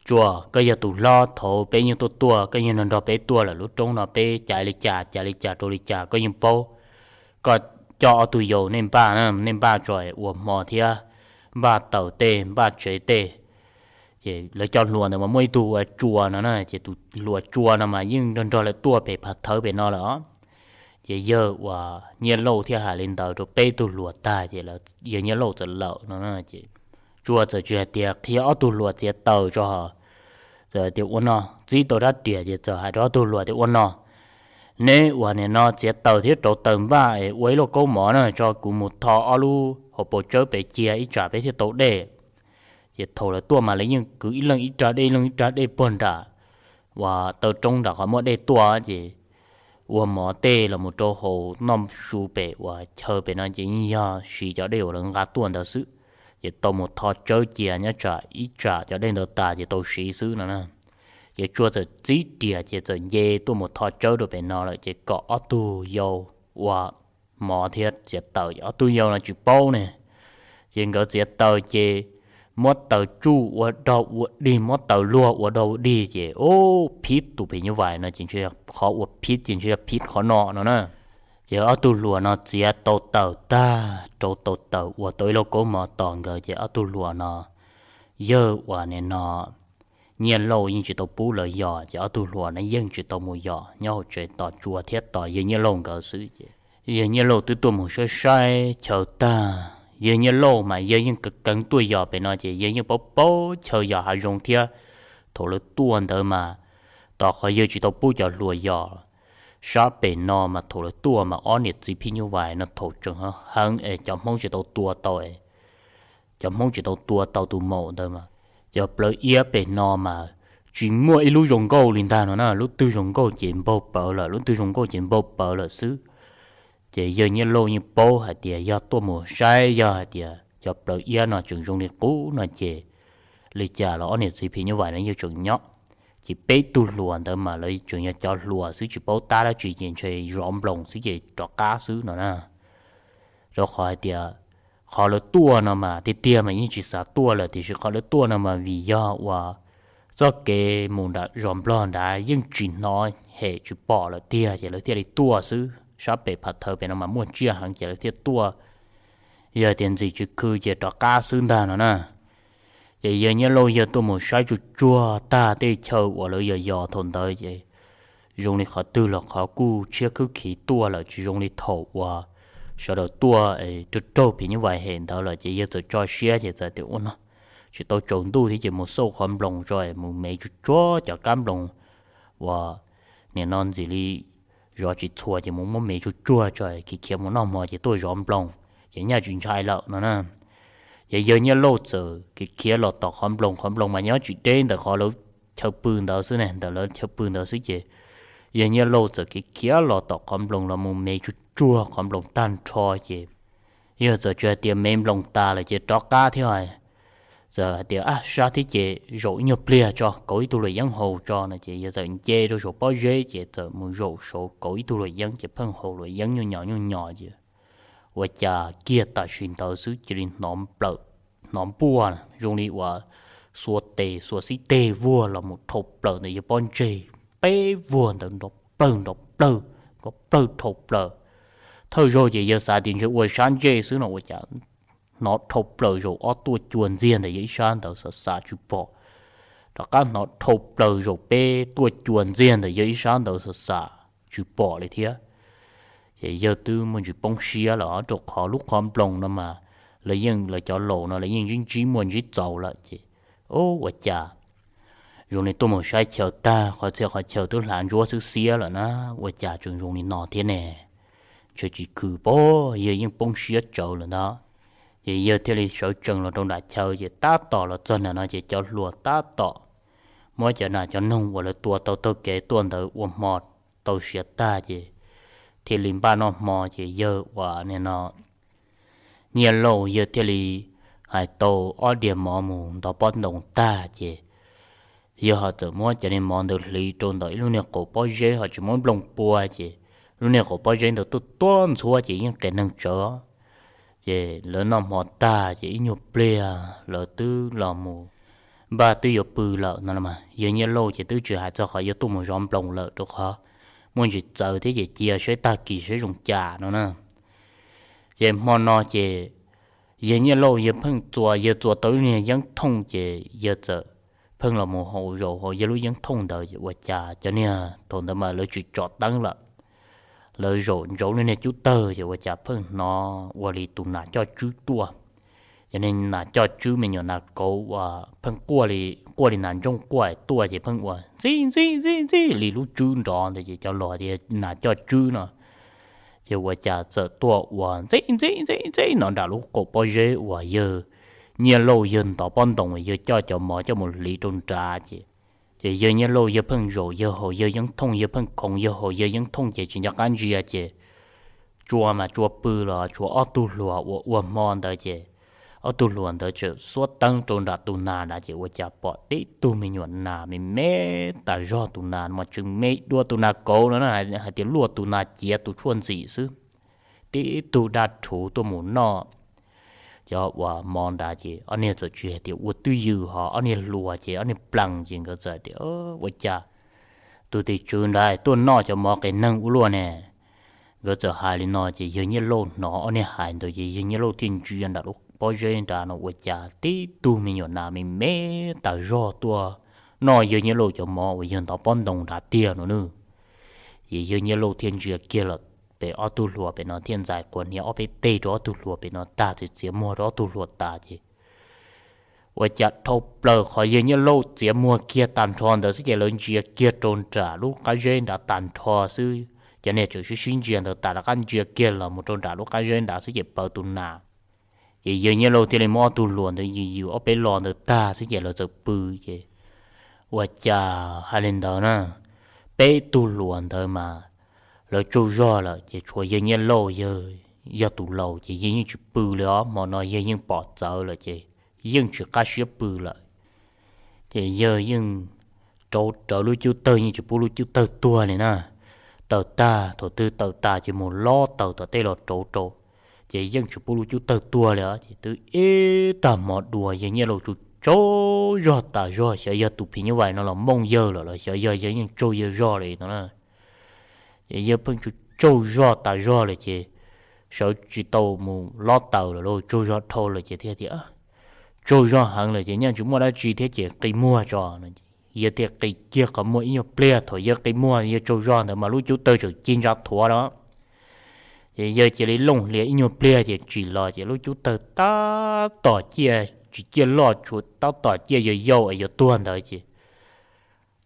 Tsuas koj yog tus hlob thaum peb yeej tuaj tuaj, koj yeej nrog nrog peb tuaj lawm, lub roob no peb caiv li cas caiv li cas rau li cas koj yeej paub. Koj coj ob tug yau nej npaj, nej npaj tso ua hmo thiab npaj taws tej npaj tsev tej. Ces lawv cov hluas ntawd mas muaj ib tug ua Tsua no na, ces tus hluas Tsua no mas yeej nrog nrog lawv tuaj pem Phav Thawv pem no lawm os. Ces yawg uas Nyiaj Lauj thiaj hais li ntawd rau peb tug hluas tag ces yawg Nyiaj Lauj txawm lawm no ces Tsua txawm tsis hais tias qhia ob tug hluas txiav taws tso, txawm tias ua no, txib tau rab riam ces txawm hais rau ob tug hluas tias ua no, neb uas nim no txiav taws thiab rauv taws npaj es ua ib lauj kaub mov na, tso kuv mus tho ob lub hauv paus tsawb pem cia ib tsam peb thiaj tau dej. Ces thaum lawv tuaj mas lawv yeej kwv ib leej ib rag dej ib leej ib rag dej puag nram uas taw roob nram qhov muaj dej tuaj ces ua mov tej los mus rau hauv noj su pem uas chaw pem no ces yeej yog siv cov dej uas lawv nqa tuaj ntawd xwb. Ces tau mus tho tsawb cia nyob tsam ib tsam cov dej ntawd tas ces tau siv xwb no na. Ces Tsua txawm txib riam ces txawm nce tuaj mus tho tsawb rau pem no lawm ces kom ob tug yau ua mov thiab txiav taws, ob tug yau no tsis paub ne. Ces nkawd txiav taws ces muab taws tsuj ua dog ua dig, muab taws luag ua dog ua dig ces ub, phib tus phim nyuj vais no ces ntshe qhov uas phib ces ntshe yog phib qhov no no na. Ces ob tug hluas no txiav tau taws tag, rauv tau taws ua tau ib lauj kaub mov tos nkawd ces ob tug hluas no, yawg uas nim no Nyiaj Lauj yeej tsis tau pub lawv yos ces ob tug hluas no yeej tsis tau mus yos, nyob hauv tsev tos Tsua thiab tos yawg Nyiaj Lauj nkawd xwb ces yawg Nyiaj Lauj twb tuaj mus saib saib chaw tag, yawg Nyiaj Lauj mas yawg yeej keev keev tuaj yos pem no ces yawg yeej paub paub chaw yos hav zoov thiab. Thaum lawv tuaj ntawd mas tos qhov yawg tsis tau pub cov hluas yos, Sab pem no mas thaum lawv tuaj mas ob niam txiv phim nyuj vais no thaum tseem heev es cov Hmoob tsis tau tua tau, cov Hmoob tsis tau tua tau tus maum ntawd mas cov plawv iab pem no mas tsis muaj ib lub zoo nkauj li ntag no na. Lub twg zoo nkauj ces npaug pawv lawm, lub twg zoo nkauj ces npaug pawv lawm xwb. Ces yawg Nyiaj Lauj yeej paub hais tias yog tuaj mus saib, yog hais tias cov plawv iab no tseem zoo li qub no ces li cas los ob niam txiv phim nyuj vais no yeej tseem nyob. Ces peb tug hluas ntawd mas lawv tseem yog cov hluas xwb, tsis paub tab dab tsi, ces ntshe zov nploos xwb ces rov qab xwb no na. Rau qhov hais tias qhov lawv tuaj no mas tiag tiag mas yeej tsis xav tuaj lawm, tiam sis qhov lawv tuaj no mas vim yog uas txoj kev mus nram zos Nplog nrad yeej tsis hnov hem tsis pom lawm tiag, ces lawv thiaj li tuaj xwb. Sab pem Phav Thawv pem no mas muaj tsiaj heev ces lawv thiaj tuaj. Yog tias ntxim tsis khw ces rov qab xwb ntag no na. Ces yawg Nyiaj Lauj yawg tuaj mus saib tsuag tsuag tag tej chaw uas lawv yos yos thaum ntawd ces zoo li qhov twg los qhov kuj tshiab khwb khiv tuaj lawm, tsis zoo li thaum uas sawv daws tuaj raug raug phim nyuj vais hem ntawd lawm. Ces yawg txawm tso siab ces txawm tias ua no tsis tau tsaus ntuj thiab ces mus xauj qhov nploos tso, mus me tsuag tsuag cov kab nploos uas nim no ntxim li zov tsis txhua ces mus muab me tsuag tsuag tso khiav khiav mus noj hmo ces tuaj zov nploos ces nyaj tsis ntshai lawm no na. Ces yawg Nyiaj Lauj txawm khiav khiav los tom qhov nploos, qhov nploos mas nyob tsis deb ntawm qhov lawv chaw pw ntawd xwb ne, ntawm lawv chaw pw ntawd xwb ces yawg Nyiaj Lauj txawm khiav khiav los tom qhov nploos los mus me tsuag tsuag qhov nploos tag nrho ces yawg txawm tsis hais tias me nploos tas lawm ces rov qab thiab, txawm hais tias ab sab thiab ces zaum ib nyuag pliag tso, kauv ib tug luam yeeb haus tso no ces yawg txawm nce rau saum pob zeb ces txawm mus zaum saud kauv ib tug luam yeeb ces pheej haus luam yeeb nyuj nyos nyuj nyos ces ua cas kiag tam sim ntawd xwb cia li hnov npuaj zoo li uas xuas tes xuas xib teg vuag los mus dhau plaws ntawm yawg pob ntseg, peb vuag ntawd nrov plawg nrov plawg, nrov plawg dhau plaws. Thawj zaug ces yawg xav tias ntshe ua sab ntsej xwb no ua cas hnov dhau plaws zaum ob tuaj cua ntxiag ntawm yawg ib sab ntawd xav xav tsis pom. Rov qab hnov dhau plaws zaum peb tuaj cua ntxiag ntawm yawg ib sab ntawd xav xav tsis pom li thiab. Ces yawg twb muaj ntsis poob siab lawm rau qhov lub qhov nploos no mas lawv yeej, lawv cov laus no lawv yeej ntsib ntsib muaj ntsib txaus lawm ces ua cas zoo li tuaj mus saib chaw tag qhov txhia qhov chaw twb hlav ntsuab xwb xiab lawm na, ua cas tseem zoo li no thiab ne? Ntshe tsis khw pob, yawg yeej poob siab tsawv lawm ntag. Ces yawg thiaj li sawv tsees los rau nram chaw ces tab tom los txog nram no ces cov hluas tab tom muab cov nas cov noog uas lawv tua tau taug kev tuaj ntawd ua hmo tau siav tag ces thiaj li npaj noj hmo ces yawg uas nim no Nyiaj Lauj yawg thiaj li hais tau ob diav mov mus ntov pob ntoo tag ces yawg ho txawm muab cov niag mov ntawd hliv rau ntawm ib lub niag qaum pob zeb ho tsis muab nplooj pua ces lub niag qaum pob zeb ntawd tuaj tuab ntxhuab ces yeej qias neeg tsawv. Ces lawv noj hmo tag ces ib nyuag pliag lawv twb los mus npaj twb yuav pw lawm no los mas yawg Nyiaj Lauj ces twb tsis hais txog qhov yawg tuaj mus zov nploos lawm rau qhov muaj ntsis txawv thiab ces cia seb tag kis seb zoo cas no na. Ces hmo no ces yawg Nyiaj Lauj yawg pheej txua, yawg txua tau lub niag yeeb thooj ces yawg txawm pheej los mus haus zaum hauv yawg lub yeeb thooj ntawd ua cas cov niag thaum ntawd mas lawv tsis tso teeb lawm, lawv zaum ntsaum lub niag cub tawg ces ua cas pheej hnov ua li tus nas coj tswb tuaj. Cov niag nas coj tswb me nyuam nas kauv uas pheej quaj li, quaj li nas ntsooj quaj tuaj ces pheej ua ntxib ntxib ntxib ntxib li lub tswb nrov ntawd ces cov laus tias nas coj tswb no. Ces ua cas txawm tuaj ua ntxib ntxib ntxib ntxib no nram lub qaum pob zeb uas yawg Nyiaj Lauj yawg ntov pob ntoo yawg coj cov mov coj mus hliv rau nrad ces, ces yawg Nyiaj Lauj yawg pheej zaum yawg haus yawg yeeb thooj, yawg pheej khoov yawg haus yawg yeeb thooj ces tsis nco qab ntsia ces tsua mas tsua pw los tshuav ob tug hluas uas ua hmo ntawd ces ob tug hluas ntawd txawm xuab teeb rau nram tus nas nrad ces ua cas pom tib tug me nyuam nas me me tas zog, tus nas mas tseem me dua tus nas kauv no na, hais tias luaj tus nas ciav tus tshuaj ntxim xwb. Tib tug daj rhuv tuaj mus noj cov uas mov nrad ces ob niag txawm tsis hais tias ua twj ywm, ho ob niag hluas ces ob niag plees ces nkawd txawm tias ua cas tus tim tswv nrad tuaj noj cov mov qias neeg ua luaj ne. Nkawd txawm hais li no ces yawg Nyiaj Lauj hnov ob niag hais ntawd ces yawg Nyiaj Lauj thiaj ntsia nram lub pob zeb nrad no ua cas tib tug me nyuam nas me me tas zog tuaj noj yawg Nyiaj Lauj cov mov uas yawg ntov pob ntoo nrad tiag no nawb. Ces yawg Nyiaj Lauj thiaj ntsia kiag los pem ob tug hluas pem no thiaj ntxais quav hniav ob peb teg rau ob tug hluas pem no tag, txiav txiav muag rau ob tug hluas tas ces ua cas dhau plaws qhov yawg Nyiaj Lauj txiav muag kiag tag nrho ntawd xwb ces lawv ntsia kiag rau nram lub qab zeb nrad tag nrho xwb, Cov niag tseem sib sib ntsia ntawd tas rov qab ntsia kiag los mus rau nram lub qab zeb nrad xwb ces pawv tus nas. Ces yawg Nyiaj Lauj thiaj li muab ob tug hluas ntawd yws yws ob peb lo ntawd tag xwb ces lawv txawm pw. Ces ua cas hais li ntawd na, peb tug hluas ntawd mas lawv tsaug zog lawm ces tshuav yawg Nyiaj Lauj yawg yog tus laus ces yawg yeej tsis pw li os. Hmo no yawg yeej pom txawv lawm ces yeej tsis qab siab pw lawm. Ces yawg yeej rauv rawv lub cub tawg, yeej tsis pub lub cub tawg tuag li na. Tawm tag, thaum twg tawm tas ces mus lob taws tom tej los rauv rau, ces yeej tsis pub lub cub tawg tuag li os. Ces twb ib tag hmo dua yawg Nyiaj Lauj tsaug tsaug zog tas zog, xyov yog tus phim nyuj vais no los mooj yawg lawm los xyov yog yawg yeej tsaug yawg zog li no na. Ces yawg pheej tsaug tsaug zog tas zog lawm ces sawv tsis tau mus lob taws lawm lauj, tsaug zog dhau lawm ces thiaj tias, tsaug zog heev lawm ces nyaj tsis muaj dab tsi thiab ces qi muag tso no. Yawg thiaj qi kiag qhov muag ib nyuag pliag, thaum yawg qi muag yawg tsaug zog ntawd mas lub cub tawg tseem ci ntsa thuav no. Ces yawg cia li looj hlias ib nyuag pliag ces tsim los ces lub cub tawg tab tom ciaj, tsis ciaj loj, tshuav tab tom ciaj yau yau es yuav tuag ntawd ces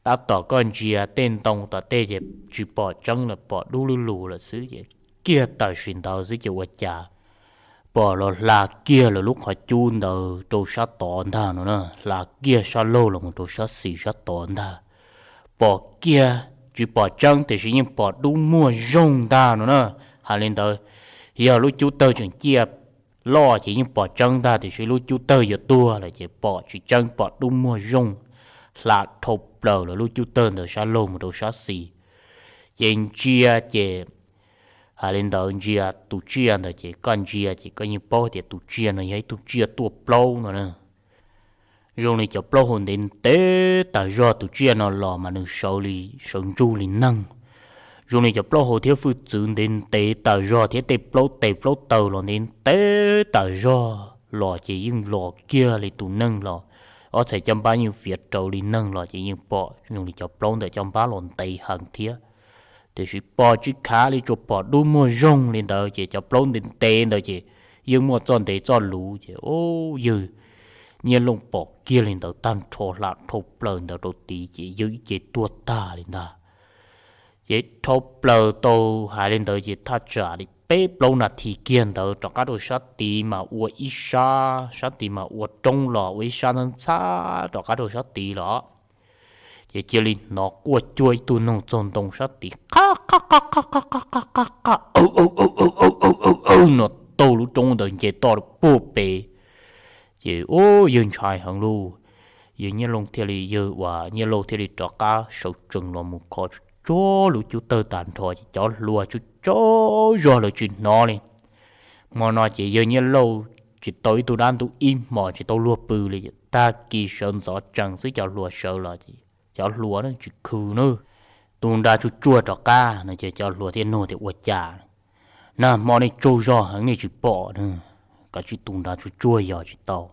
tab tom koj ntsia tej ntoo tom tej ces tsis pom tseeb lawm, pom dub lub lus lawm xwb ces kiag tam sim ntawd xwb ces ua cas pom los hla kiag lawv lub qhov cub ntawd rau sab tod ntag no na, hla kiag sab laug los mus rau sab xis sab tod ntag. Pom kiag tsis pom tseeb tiam sis yeej pom dub muag zoog ntag no na. Hais li ntawd, yog lub cub tawg tseem ciaj loj ces yeej pom tseeb ntag tiam sis lub cub tawg yuav tuag lawm ces pom tsis tseeb, pom dub muag zoog hla dhau plaws lawv lub cub tawg ntawd sab laug mus rau sab xis. Ces ntsia ces hais li ntawd, ntsia tus tsiaj ntawd ces koj ntsia ces koj yeej paub tias tus tsiaj no yog ib tug tsiaj tuaj plaub no na. Zoo li cov plaub hau ntev ntev tas zog, tus tsiaj no los mas nws sawv li, sawv ntsug li neeg. Zoo li cov plaub hau thiab hwj txwv ntev ntev tas zog thiab tej plaub tes plaub taw los ntev ntev tas zog los ces yeej los kiag li tus neeg los, ob txhais caj npab yeej fiav rawv li neeg los ces yeej pom zoo li cov plaub ntawm caj npab los ntev heev thiab. Tiam sis pom tsis khav li, tsuas pom dub muag zoog li ntawd ces cov plaub ntev ntev ntawd ces yeej muaj txoj ntev txoj luv ces yawg Nyiaj Lauj pom kiag li ntawd tag nrho hla dhau plaws ntawd rau tid ces yawg ib ce tuag tag li ntag. Ces dhau plaws tau hais li ntawd ces thaj tsam li peb plaub nas this kiag ntawd rov qab rau sab tid mas ua ib sab, sab tid mas ua roob los ua ib sab ntxhab ntxhab rov qab rau sab tid los. Ces cia li hnov quaj cuag ib tug noog txaug ntoo sab tid, qab qab qab qab qab qab qab qab qab, no tau lub roob ntawd nce toj puag pem. Ces ua yawg ntshai heev lauj, yawg Nyiaj Lauj thiaj li, yawg uas Nyiaj Lauj thiaj li rov qab sawv tsees los mus kho tsuag lub cub tawg tag nrho ces cov hluas tsaug tsaug zog lawv tsis hnov li. Hmo no ces yawg Nyiaj Lauj tsis tau ib tug dab ntub ib hmos tsis tau luag pw li, tag kis sawv ntxov tsees xwb cov hluas sawv los ces cov hluas ne tsis khw na, tu nra tsuag tsuag rov qab no ces cov hluas thiaj nug tias ua cas nag hmo nej tsaug zog heev nej tsis pom na, kav tsij tu nra tsuag tsuag yog tsis tau.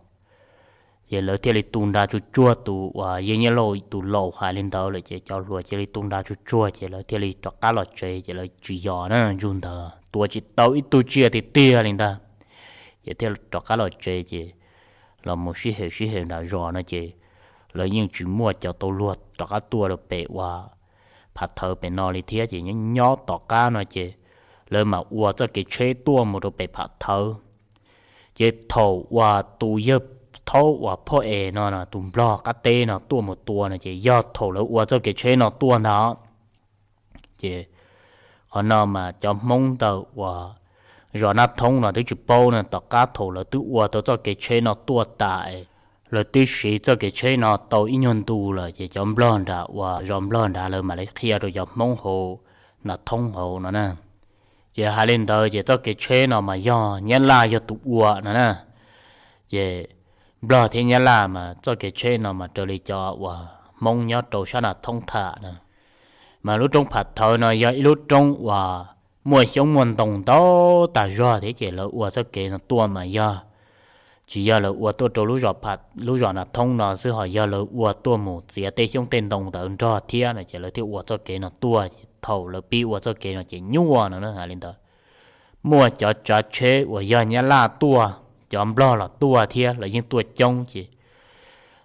Ces lawv thiaj li tu nra tsuag tsuag, tus uas yawg Nyiaj Lauj tus laus hais li ntawd lawm ces cov hluas cia li tu nra tsuag tsuag ces lawv thiaj li rov qab los tsev ces lawv tsis yos na, ntsug ntawd tua tsis tau ib tug tsiaj tiag tiag li ntag. Ces thiaj rov qab los tsev ces los mus sib hem sib hem nram zos no ces lawv yeej tsis muaj cov tau luag rov qab tuaj rau pem uas Pham Thawv pem no li thiab ces nyob nyob tom qab no ces lawv mam ua txoj kev tsheb tuaj mus rau pem Pham Thawv. Ces thaum uas tus yawg Thaub uas phoj es no tus nplog qab teb no tuaj mus tua no ces yog thaum lawv ua txoj kev tsheb no tuaj ntag. Ces qhov no mas cov Hmoob ntawm uas zos Naj Thoob no twb tsis paub no, tom qab thaum lawv twb ua tau txoj kev tsheb no tuaj tas, lawv twb siv txoj kev tsheb no tau ib nyuag ntu lawm ces cov nplog nram uas zos nplog nrad lawv mam li qhia rau cov Hmoob hauv Naj Thoob hauv no na. Ces hais li ntawd ces txoj kev tsheb no mas yog Nyab Laj yog tus ua no na. Ces nplog thiab Nyab Laj mas txoj kev tsheb no mas raws li cov uas Hmoob nyob rau sab Naj Thoob tham na, mas lub roob Pham Thawv no yog ib lub roob uas muaj xyoob muaj ntoo ntau tas zog thiab ces lawv ua txoj kev no tuaj mas yog tsis yog lawv ua tuaj rau lub zos Naj Thoob no xwb, ho yog lawv ua tuaj mus txiav tej xyoob tej ntoo ntawd nrog thiab no ces lawv thiaj ua txoj kev no tuaj. Ces thaum lawv pib ua txoj kev no ces nyuaj no na, hais li ntawd, muaj cov tsav tsheb uas yog Nyab Laj tuaj, cov nplog los tuaj thiab, lawv yeej tuaj coob ces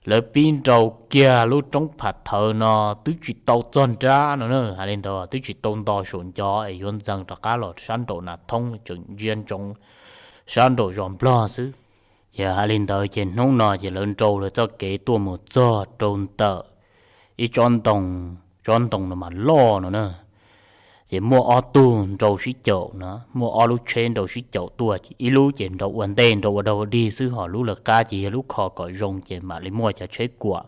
lawv pib nrau kiag lub roob Pham Thawv no twb tsis tau txog nrab no na, hais li ntawd twb tsis tau nto saum ncov es yuav ntxees rov qab los sab nraum Nas Thoob tseem ntsia ntsoov sab nraum zos Nplog xwb. Ces hais li ntawd ces hnub no ces lawv nrau lawv txoj kev tuaj mus txog rau ntawm ib tsob ntoo, tsob ntoo no mas loj no na. Ces muaj ob tug nrau sib caum no, muaj ob lub tsheb nrau sib caum tuaj, ib lub ces nrau ua ntej nrau ua dog ua dig xwb, ho lub lawv qab ces yog lub kho kom zoo ces mam li muaj cov tsheb kuam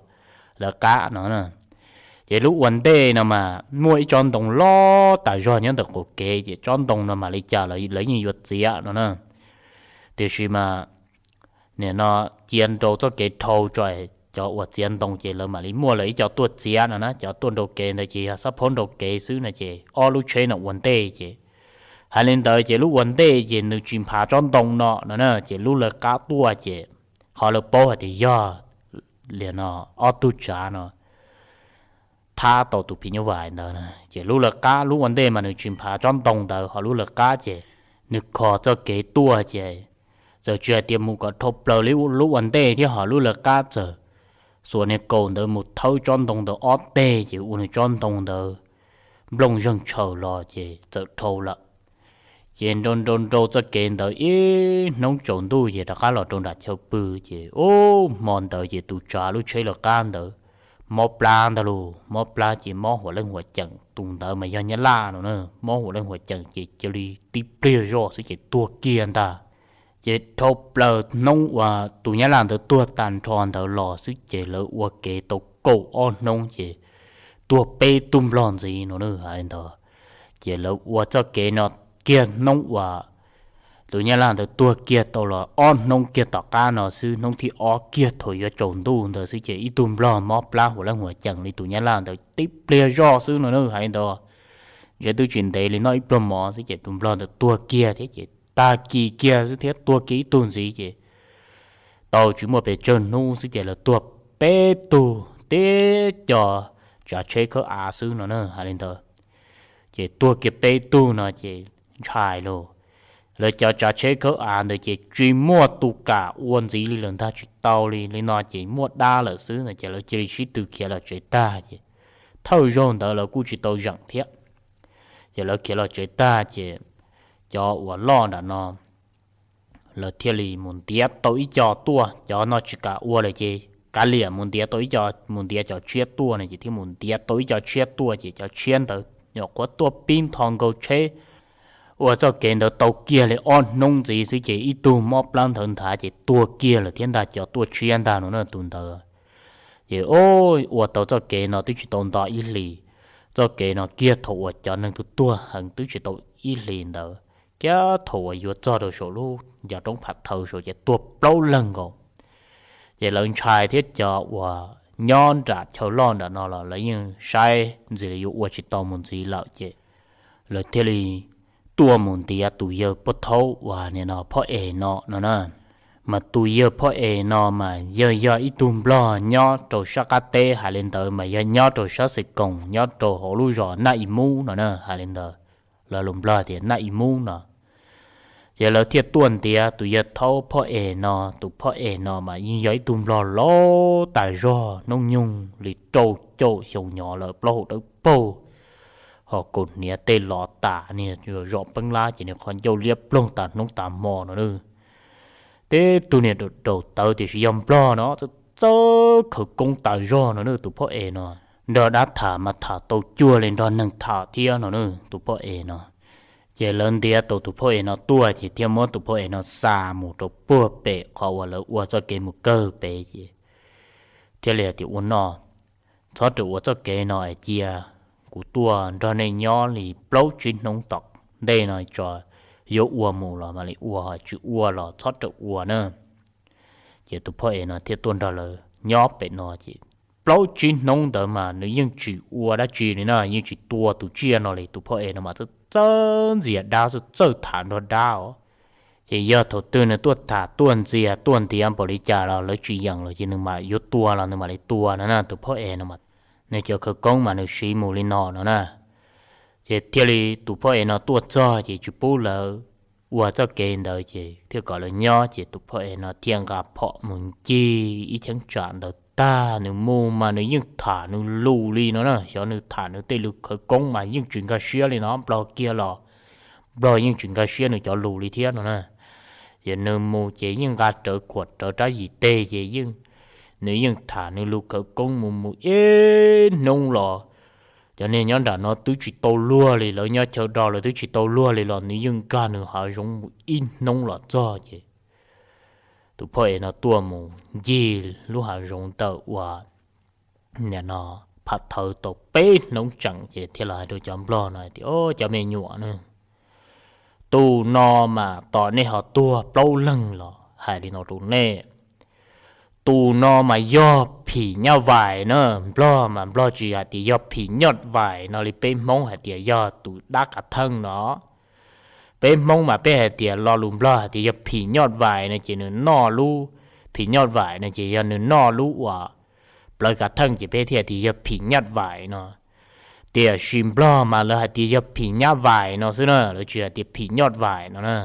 lawv qab no na. Ces lub ua ntej no mas muaj ib tsob ntoo loj tas zog nyob ntawm qaum kev, ces tsob ntoo no mam li cas los lawv yeej yuav txiav no na. Tiam sis mas nim no cia nrau txoj kev dhau tso, cov uas txiav ntoo ces lawv mam li muaj lawv ib co tuaj txiav no na. Cov tuaj nrau kev ntawd ces yog xab phaub nrau kev xwb no, ces ob lub tsheb no ua ntej ces, hais li ntawd ces lub ua ntej ces nws tsis nphav tsob ntoo no no na, ces lub lawv qab tuaj ces qhov lawv paub hais tias yog li no ob tug tsav no thab tau tus phim nyuj vais ntawd na. Ces lub lawv qab lub ua ntej mas nws tsis nphav tsob ntoo ntawd, ho lub lawv qab ces nws kho txoj kev tuaj ces txawm tsis hais tias mus kom dhau plaws li lub ua ntej thiab, ho lub lawv qab txawm xuas niag kaus ntawd mus thawb tsob ntoo ntawd ob teg ces ua nws tsob ntoo ntawd nplooj zeeg tshaws los ces txawm dhau lawm. Ces nrau nrau nrau txoj kev ntawd ib hnub tsaus ntuj ces rov qab los rau nram chaw pw. Ces ub, hmo ntawd ces tus tsav lub tsheb lawv qab ntawd mob plab ntag lauj, mob plab ces mob huam leej huam ceem. Tus ntawd mas yog Nyab Laj no na, mob huam leej huam ceem ces cia li tib pliag zoj xwb ces tuag kiag ntag. Ces dhau plaws hnub uas tus Nyab Laj ntawd tuag tag nrho ntawd los xwb ces lawv ua kev tau kaum ob hnub ces tuag peb tug Nplog ntxiv no na, hais li ntawd. Ces lawv ua txoj kev no kiag hnub uas tus Nyab Laj ntawd tuag kiag tau los ob hnub kiag tom qab no xwb, hnub thib ob kiag thaum yuav tsaus ntuj ntawd xwb ces ib tug Nplog mob plab huam leej huam ceem li tus Nyab Laj ntawd tib pliag zoj xwb no na, hais li ntawd. Ntshe twb tsis ntev li noj ib pluag mov xwb ces tus Nplog ntawd tuag kiag thiab ces tag kis kiag xwb thiab tuag kiag ib tug ntxiv ces tau tsis muaj pes tsawg hnub xwb ces lawv tuag peb tug tib co tsav tsheb khawb av xwb no na, hais li ntawd. Ces tuag kiag peb tug no ces ntshai lauj. Lawv cov tsav tsheb khawb av ntawd ces tsis muaj tus kam ua ntxiv li lawm ntag, tsis tau li. Li no ces muaj dab lawm xwb no ces lawv cia li sib tw khiav los tsev tag ces thawj zaug ntawd lawv kuj tsis tau zeem thiab. Ces lawv khiav los tsev tag ces cov uas loj nram no lawv thiaj li mus ntiav tau ib co tuaj, cov no tsis kam ua lawm ces kav liam mus ntiav tau ib co, mus ntiav cov tshiab tuaj no ces thiaj mus ntiav tau ib co tshiab tuaj ces cov tshiab ntawd nyuam qhuav tuaj pib nthos nkaus tsheb ua txoj kev ntawd tau kiag li ob hnub ntxiv xwb ces ib tug mob plab nthawv nthav ces tuag kiag lawm thiab ntag, cov tuaj tshiab ntag no na tus ntawd. Ces ua tau txoj kev no twb tsis tau nto ib hlis, txoj kev no kiag thaum uas cov neeg tuag tuag heev twb tsis tau ib hlis ntawd, kiag thaum uas yuav txog rau saum lub ncov roob Pham Thawv saud ces tuag plaub leeg nkaus. Ces lawv ntshai thiab cov uas nyob nram chaw loj nram no los lawv yeej saib ntxiv li yuav ua tsis tau mus ntxiv lawm ces lawv thiaj li tuaj mus ntiav tus yawg poj thaub uas nim no Phoj Es no no na. Mas tus yawg Phoj Es no mas yawg yog ib tug Nplog nyob rau sab qab teb, hais li ntawd mas yog nyob rau sab Xes Koos nyob rau hauv lub zos Naj I Mub no na, hais li ntawd, lawv lus Nplog tias Naj I Mub no. Ces lawv thiaj tuaj ntiav tus yawg thaub Phoj Es no. Tus Phoj Es no mas yeej yog ib tug Nplog laus tas zog, hnub nyoog li rau caum xyoo nyob lawm, plaub hau dawb paug, ho kaus hniav tej los tas, niag zom peeb lab ces niag qhov ncauj liab ploog tas hnub tas hmo no na. Tib tug niag daum tawv tiam sis yog Nplog no txawj txawj khawv koob tas zog no na. Tus Phoj Es no nrog dab tham mas tham tau cuag li nrog neeg tham thiab no na, tus Phoj Es no. Ces lawv ntiav tau tus Phoj Es no tuaj ces thiaj muab tus Phoj Es no xa mus rau puag pem qhov uas lawv ua txoj kev mus kawg pem ces thiaj li hais tias, Ua no, txhob rawm ua txoj kev no es cia kuv tuaj nrog nej nyob li plaub tsib hnub tom ntej no tso, yuav ua mus los mam li ua, ho tsis ua los txhob rawm ua na. Ces tus Phoj Es no thiaj tuaj nrog lawv nyob pem no ces plaub tsib hnub ntawd mas nws yeej tsis ua dab tsi li na, yeej tsis tua tus tsiaj no li. Tus Phoj Es no mas txawj txawj ntxias dab, txawj txawj tham nrog dab os. Ces yog thaum twg nws tuaj tham tuaj ntxias tuaj ntiav npaum li cas los lawv tsis yeem los ces nws mam yuav tua los nws mam li tua no na. Tus Phoj Es no mas nws cov khawv koob mas nws siv mus li no no na. Ces thiaj li tus Phoj Es no tuaj txog ces tsis pub lawv ua txoj kev ntawd ces thiaj kom lawv nyob, ces tus Phoj Es no thiaj nqa phom mus ncig ib cheeb tsam ntawd tag nws mus mas nws yeej tham nws lus li no na. Xyov nws tham nws tej lus khawv koob mas yeej tsis nkag siab li no, nplog kiag los nplog yeej tsis nkag siab nws cov lus li thiab no na. Ces nws mus ces yeej nqa rawv khuam rawv rab yim teg ces yeej, nws yeej tham nws lus khawv koob mus mus ib hnub los cov neeg nyob nram no twb tsis tau luag li, lawv nyob chaw do lawv twb tsis tau luag li los nws yeej nkag nws hav zoov mus ib hnub los txog ces tus phoj es no tuaj mus ncig lub hav zoov ntawm uas nim no phav thawv tau peb hnub tseem ces thiaj los hais rau cov nplog no hais tias, Au, cov me nyuam na, tus no mas tos nej ho tuag plaub leeg los hais li no rau nej. Tus no mas yog phim nyaj vais na. Nplog mas nplog tsis hais tias yog phim nyoj vais no li peb Hmoob hais tias yog tus dab kav theej no. Peb Hmoob mas peb hais tias lo lus nplog hais tias yog phim nyoj vais no ces nws noj lub, phim nyoj vais no ces yog nws noj lub uas plawv kav theej ces peb thiaj tias yog phim nyaj vais no. Tiam sis nplog mas lawv hais tias yog phim nyaj vais no xwb na, lawv tsis hais tias phim nyoj vais no na.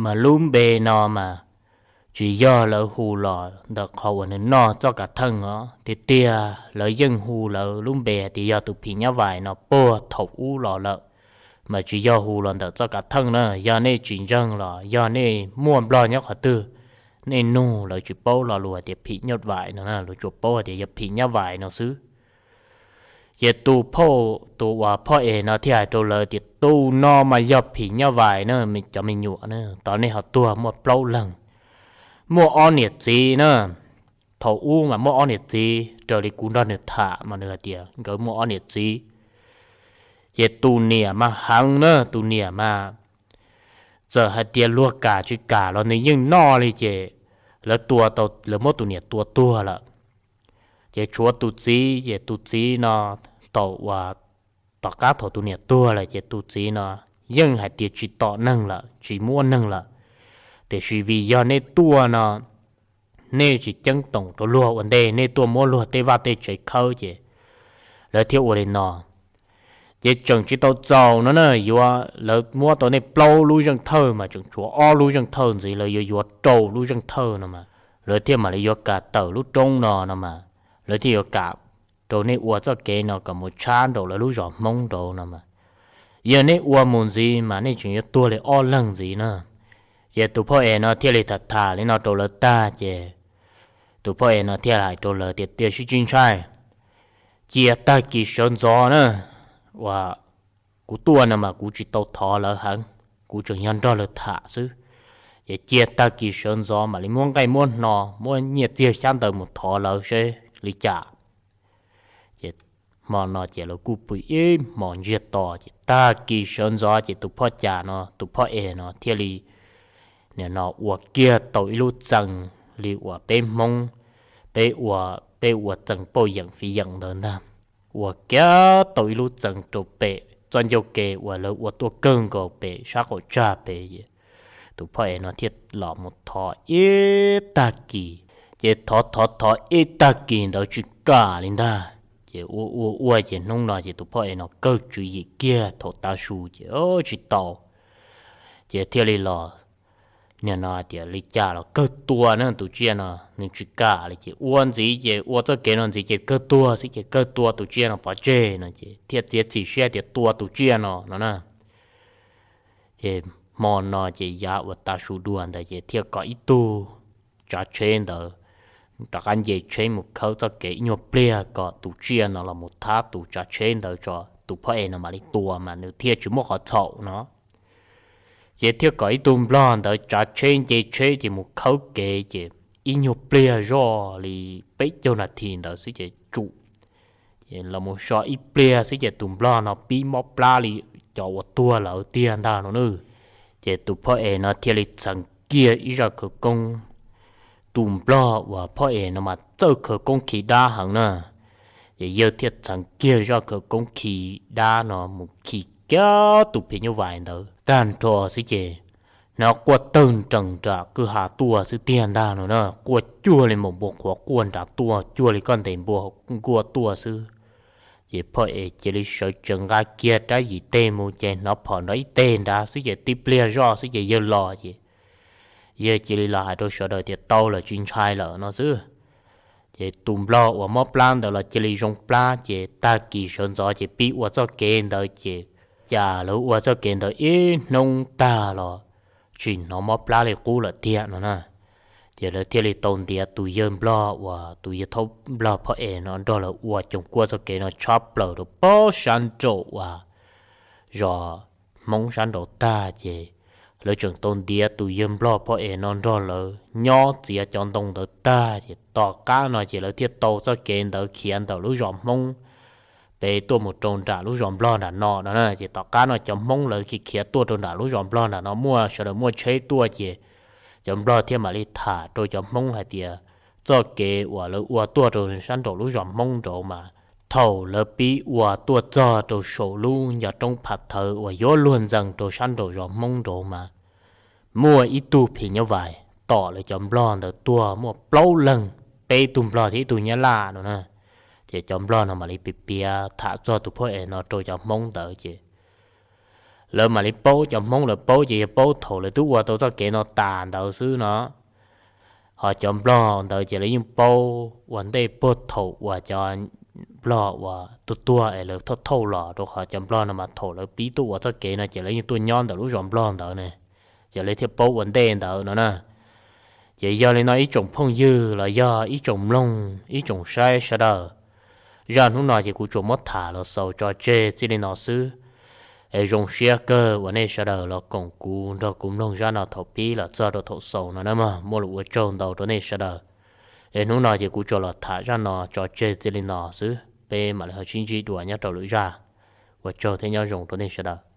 Mas lub npe no mas tsis yog lawv hu los ntawm qhov uas nws noj txoj kav theej os, tiag tiag lawv yeej hu lawv lub npe hais tias yog tus phim nyaj vais no puag thaum ub los lawm, mas tsis yog hu los ntawm txoj kav theej na. Yog nej tsis ntseeg los yog nej muaj nplog nyob qhov twg, nej nug lawv tsis paub lo lus hais tias phim nyoj vais no na, lawv tsuas paub hais tias yog phim nyaj vais no xwb. Ces tus phauj, tus uas phoj es no thiaj hais rau lawv tias, Tus no mas yog phim nyaj vais na, cov me nyuam na, tos nej ho tuag muaj plaub leeg. Muaj ob niam txiv na, thaum ub mas muaj ob niam txiv, raws li kuv nrog nws tham mas nws hais tias nkawd muaj ob niam txiv. Ces tus niam mas heev na, tus niam mas txawm hais tias luag kam tsis kam los nws yeej noj li ces lawv tua tau, lawv muab tus niam tua tuag lawm. Ces tshuav tus txiv, ces tus txiv no thaum uas tom qab thaum tus niam tuag lawm ces tus txiv no yeej hais tias tsis tom neeg lawm, tsis muab neeg lawm. Tiam sis vim yog nej tuaj no, nej tsis ceeb toom rau luag ua ntej, nej tuaj muab luag tej vaj tej tsev khawb ces lawv thiaj ua li no. Ces tseem tsis tau txaus no na, yuav lawv muab tau nej plaub lub zeej thawj mas tseem tshuav ob lub zeej thawj ntxiv, lawv yuav yuav rau lub zeej thawj no mas lawv thiaj mam li yuav kam tawm lub roob no no mas, lawv thiaj yuav kam rau nej ua txoj kev no kom mus tshab nraum lawv lub zos Hmoob nraud no mas. Yog nej ua mus ntxiv mas nej tseem yuav tuag li ob leeg ntxiv na. Ces tus phauj es no thiaj li tham tham li no rau lawv tag ces tus phauj es no thiaj hais rau lawv tias, Tiam sis tsis ntshai, cia tag kis sawv ntxov na, uas kuv tuaj no mas kuv tsis tau thov lawv heev, kuv tseem yog nrog lawv tham xwb. Ces cia tag kis sawv ntxov mam li muab nqaij muab hno, muab nyiaj txiag xyab ntawv mus thov lawv seb li cas. Ces hmo no ces lawv kuj pw ib hmos ntsiag to, ces tag kis sawv ntxov ces tus phauj cas no, tus phauj es no thiaj li nim no ua kiag tau ib lub txee li uas peb Hmoob, peb ua, peb ua txee pauj yeem fiv yeem ntawd ntag. Ua kiag tau ib lub txee rau pem txoj ncauj ke uas lawv ua tuaj kawg nkaus pem sab qaum tsag pem. Tus phauj es no thiaj los mus thov ib tag kis, ces thov thov thov ib tag kis ntawd tsis kam li ntag. Ces ua ua ua ces hnub no ces tus phauj es no kawg tswv yim kiag thaum tav su ces tsis tau. Ces thiaj li los nim no tias li cas los kawg tua na, tus tsiaj no nws tsis kam li ces ua ntxiv, ces ua txoj kev no ntxiv ces kawg tuag xwb, ces kawg tua tus tsiaj no pov tseg no ces thiaj txiav txim siab tias tua tus tsiaj no no na. Ces hmo no ces yav uas tav su dua ntawd ces thiaj kom ib tug tsav tsheb ntawd rov qab nce tsheb mus khawb txoj kev ib nyuag pliag kom tus tsiaj no los mus thab tus tsav tsheb ntawd tso, tus phauj es no mam li tua mas nws thiaj tsis muaj qhov txhaum no. Ces thiaj kom ib tug nplog ntawd tsav tsheb nce tsheb ces mus khawb kev ces ib nyuag pliag zoj li peb caug nas this ntawd xwb ces tsum. Ces los mus so ib pliag xwb ces tus nplog no pib mob plab li cov uas tuag lawm tiag ntag no na. Ces tus phauj es no thiaj li txheev kiag ib zaj khawv koob. Tus nplog uas phauj es no mas txawj khawv koob khi dab heev na. Ces yawg thiaj txheev kiag zaj khawv koob khi dab no mus khi kiag tus phim nyuj vais ntawd tag nrho xwb ces hnov quaj tawg nrees nram kwj ha tuaj xwb tiag ntag no na, quaj cuag li npua qhuav quaj nrad tuaj, cuag li koj ntes npua nkuaj tuaj xwb. Ces phauj es cia li sawv tsees nqa kiag rab yim teg mus ces hnov phom nrov ib teg nrad xwb ces tib pliag zoj xwb ces yawg los ces yawg cia li los hais rau sawv daws tias tau lawm tsis ntshai lawm no xwb. Ces tus nplog uas mob plab ntawd los cia li zoo plab, ces tag kis sawv ntxov ces pib ua txoj kev ntawd ces cas lawv ua txoj kev ntawd ib hnub tag los tsis hnov mob plab li qub lawm tiag no na. Ces lawv thiaj li tau ntiav tus yawg nplog uas tus yawg thaub nplog phoj es no nrog lawv ua coos kuaj txoj kev no tshab plaws rau pob sab nraum uas zos Hmoob sab nraud tag, ces lawv tseem tau ntiav tus yawg nplog phoj es no nrog lawv nyob txiav cov ntoo ntawd tag, ces tom qab no ces lawv thiaj tau txoj kev ntawd khiav ntawm lub zos Hmoob pem tuaj mus rau nram lub zos nplog nram no no na. Ces tom qab no cov Hmoob lawv khiav tuaj rau nram lub zos nplog nram no muaj sawv daws muaj tsheb tuaj, ces cov nplog thiaj mam li tham rau cov Hmoob hais tias txoj kev uas lawv ua tuaj rau sab nraum lub zos Hmoob nraud mas thaum lawv pib ua tuaj txog rau saum lub ncov roob phav thawv uas yuav luag ntxees rau sab nraum zos Hmoob nraud mas muaj ib tug phim nyuj vais tom lawv cov nplog ntawd tuag muaj plaub leeg, peb tug nplog thiab ib tug nyab laj no na. Ces cov nplog no mam li piav piav tham txog tus phoj es no rau cov Hmoob ntawd ces lawv mam li paub, cov Hmoob lawv paub ces yog paub thaum lawv twb ua tau txoj kev no tas ntawd xwb no. Ho cov nplog ntawd ces lawv yeej paub ua ntej puag thaum uas cov nplog uas tuag tuag es lawv thauj thauj los rau qhov cov nplog no mas thaum lawv pib tuaj ua txoj kev no ces lawv yeej tuaj nyob ntawm lub zos nplog ntawd ne, ces lawv thiaj paub ua ntej ntawd no na. Ces yog li no ib tsoom phooj ywg los yog ib tsoom mloog ib tsoom saib sawv daws, zaj hnub no ces kuv tsuas muab tham los xaus tso tseg txij li no xwb. Es zoo siab kawg uas nej sawv daws los koom kuv nrog kuv mloog zaj no thaum pib los txog rau thaum xaus no na mog. Muaj lus ua tsaug ntau rau nej sawv daws. Es hnub no ces kuv tsuas los tham zaj no tso tseg txij li no xwb, peb mam li ho sib ntsib dua nyob rau lwm zaj. Ua tsaug thiab nyob zoo rau nej sawv daws.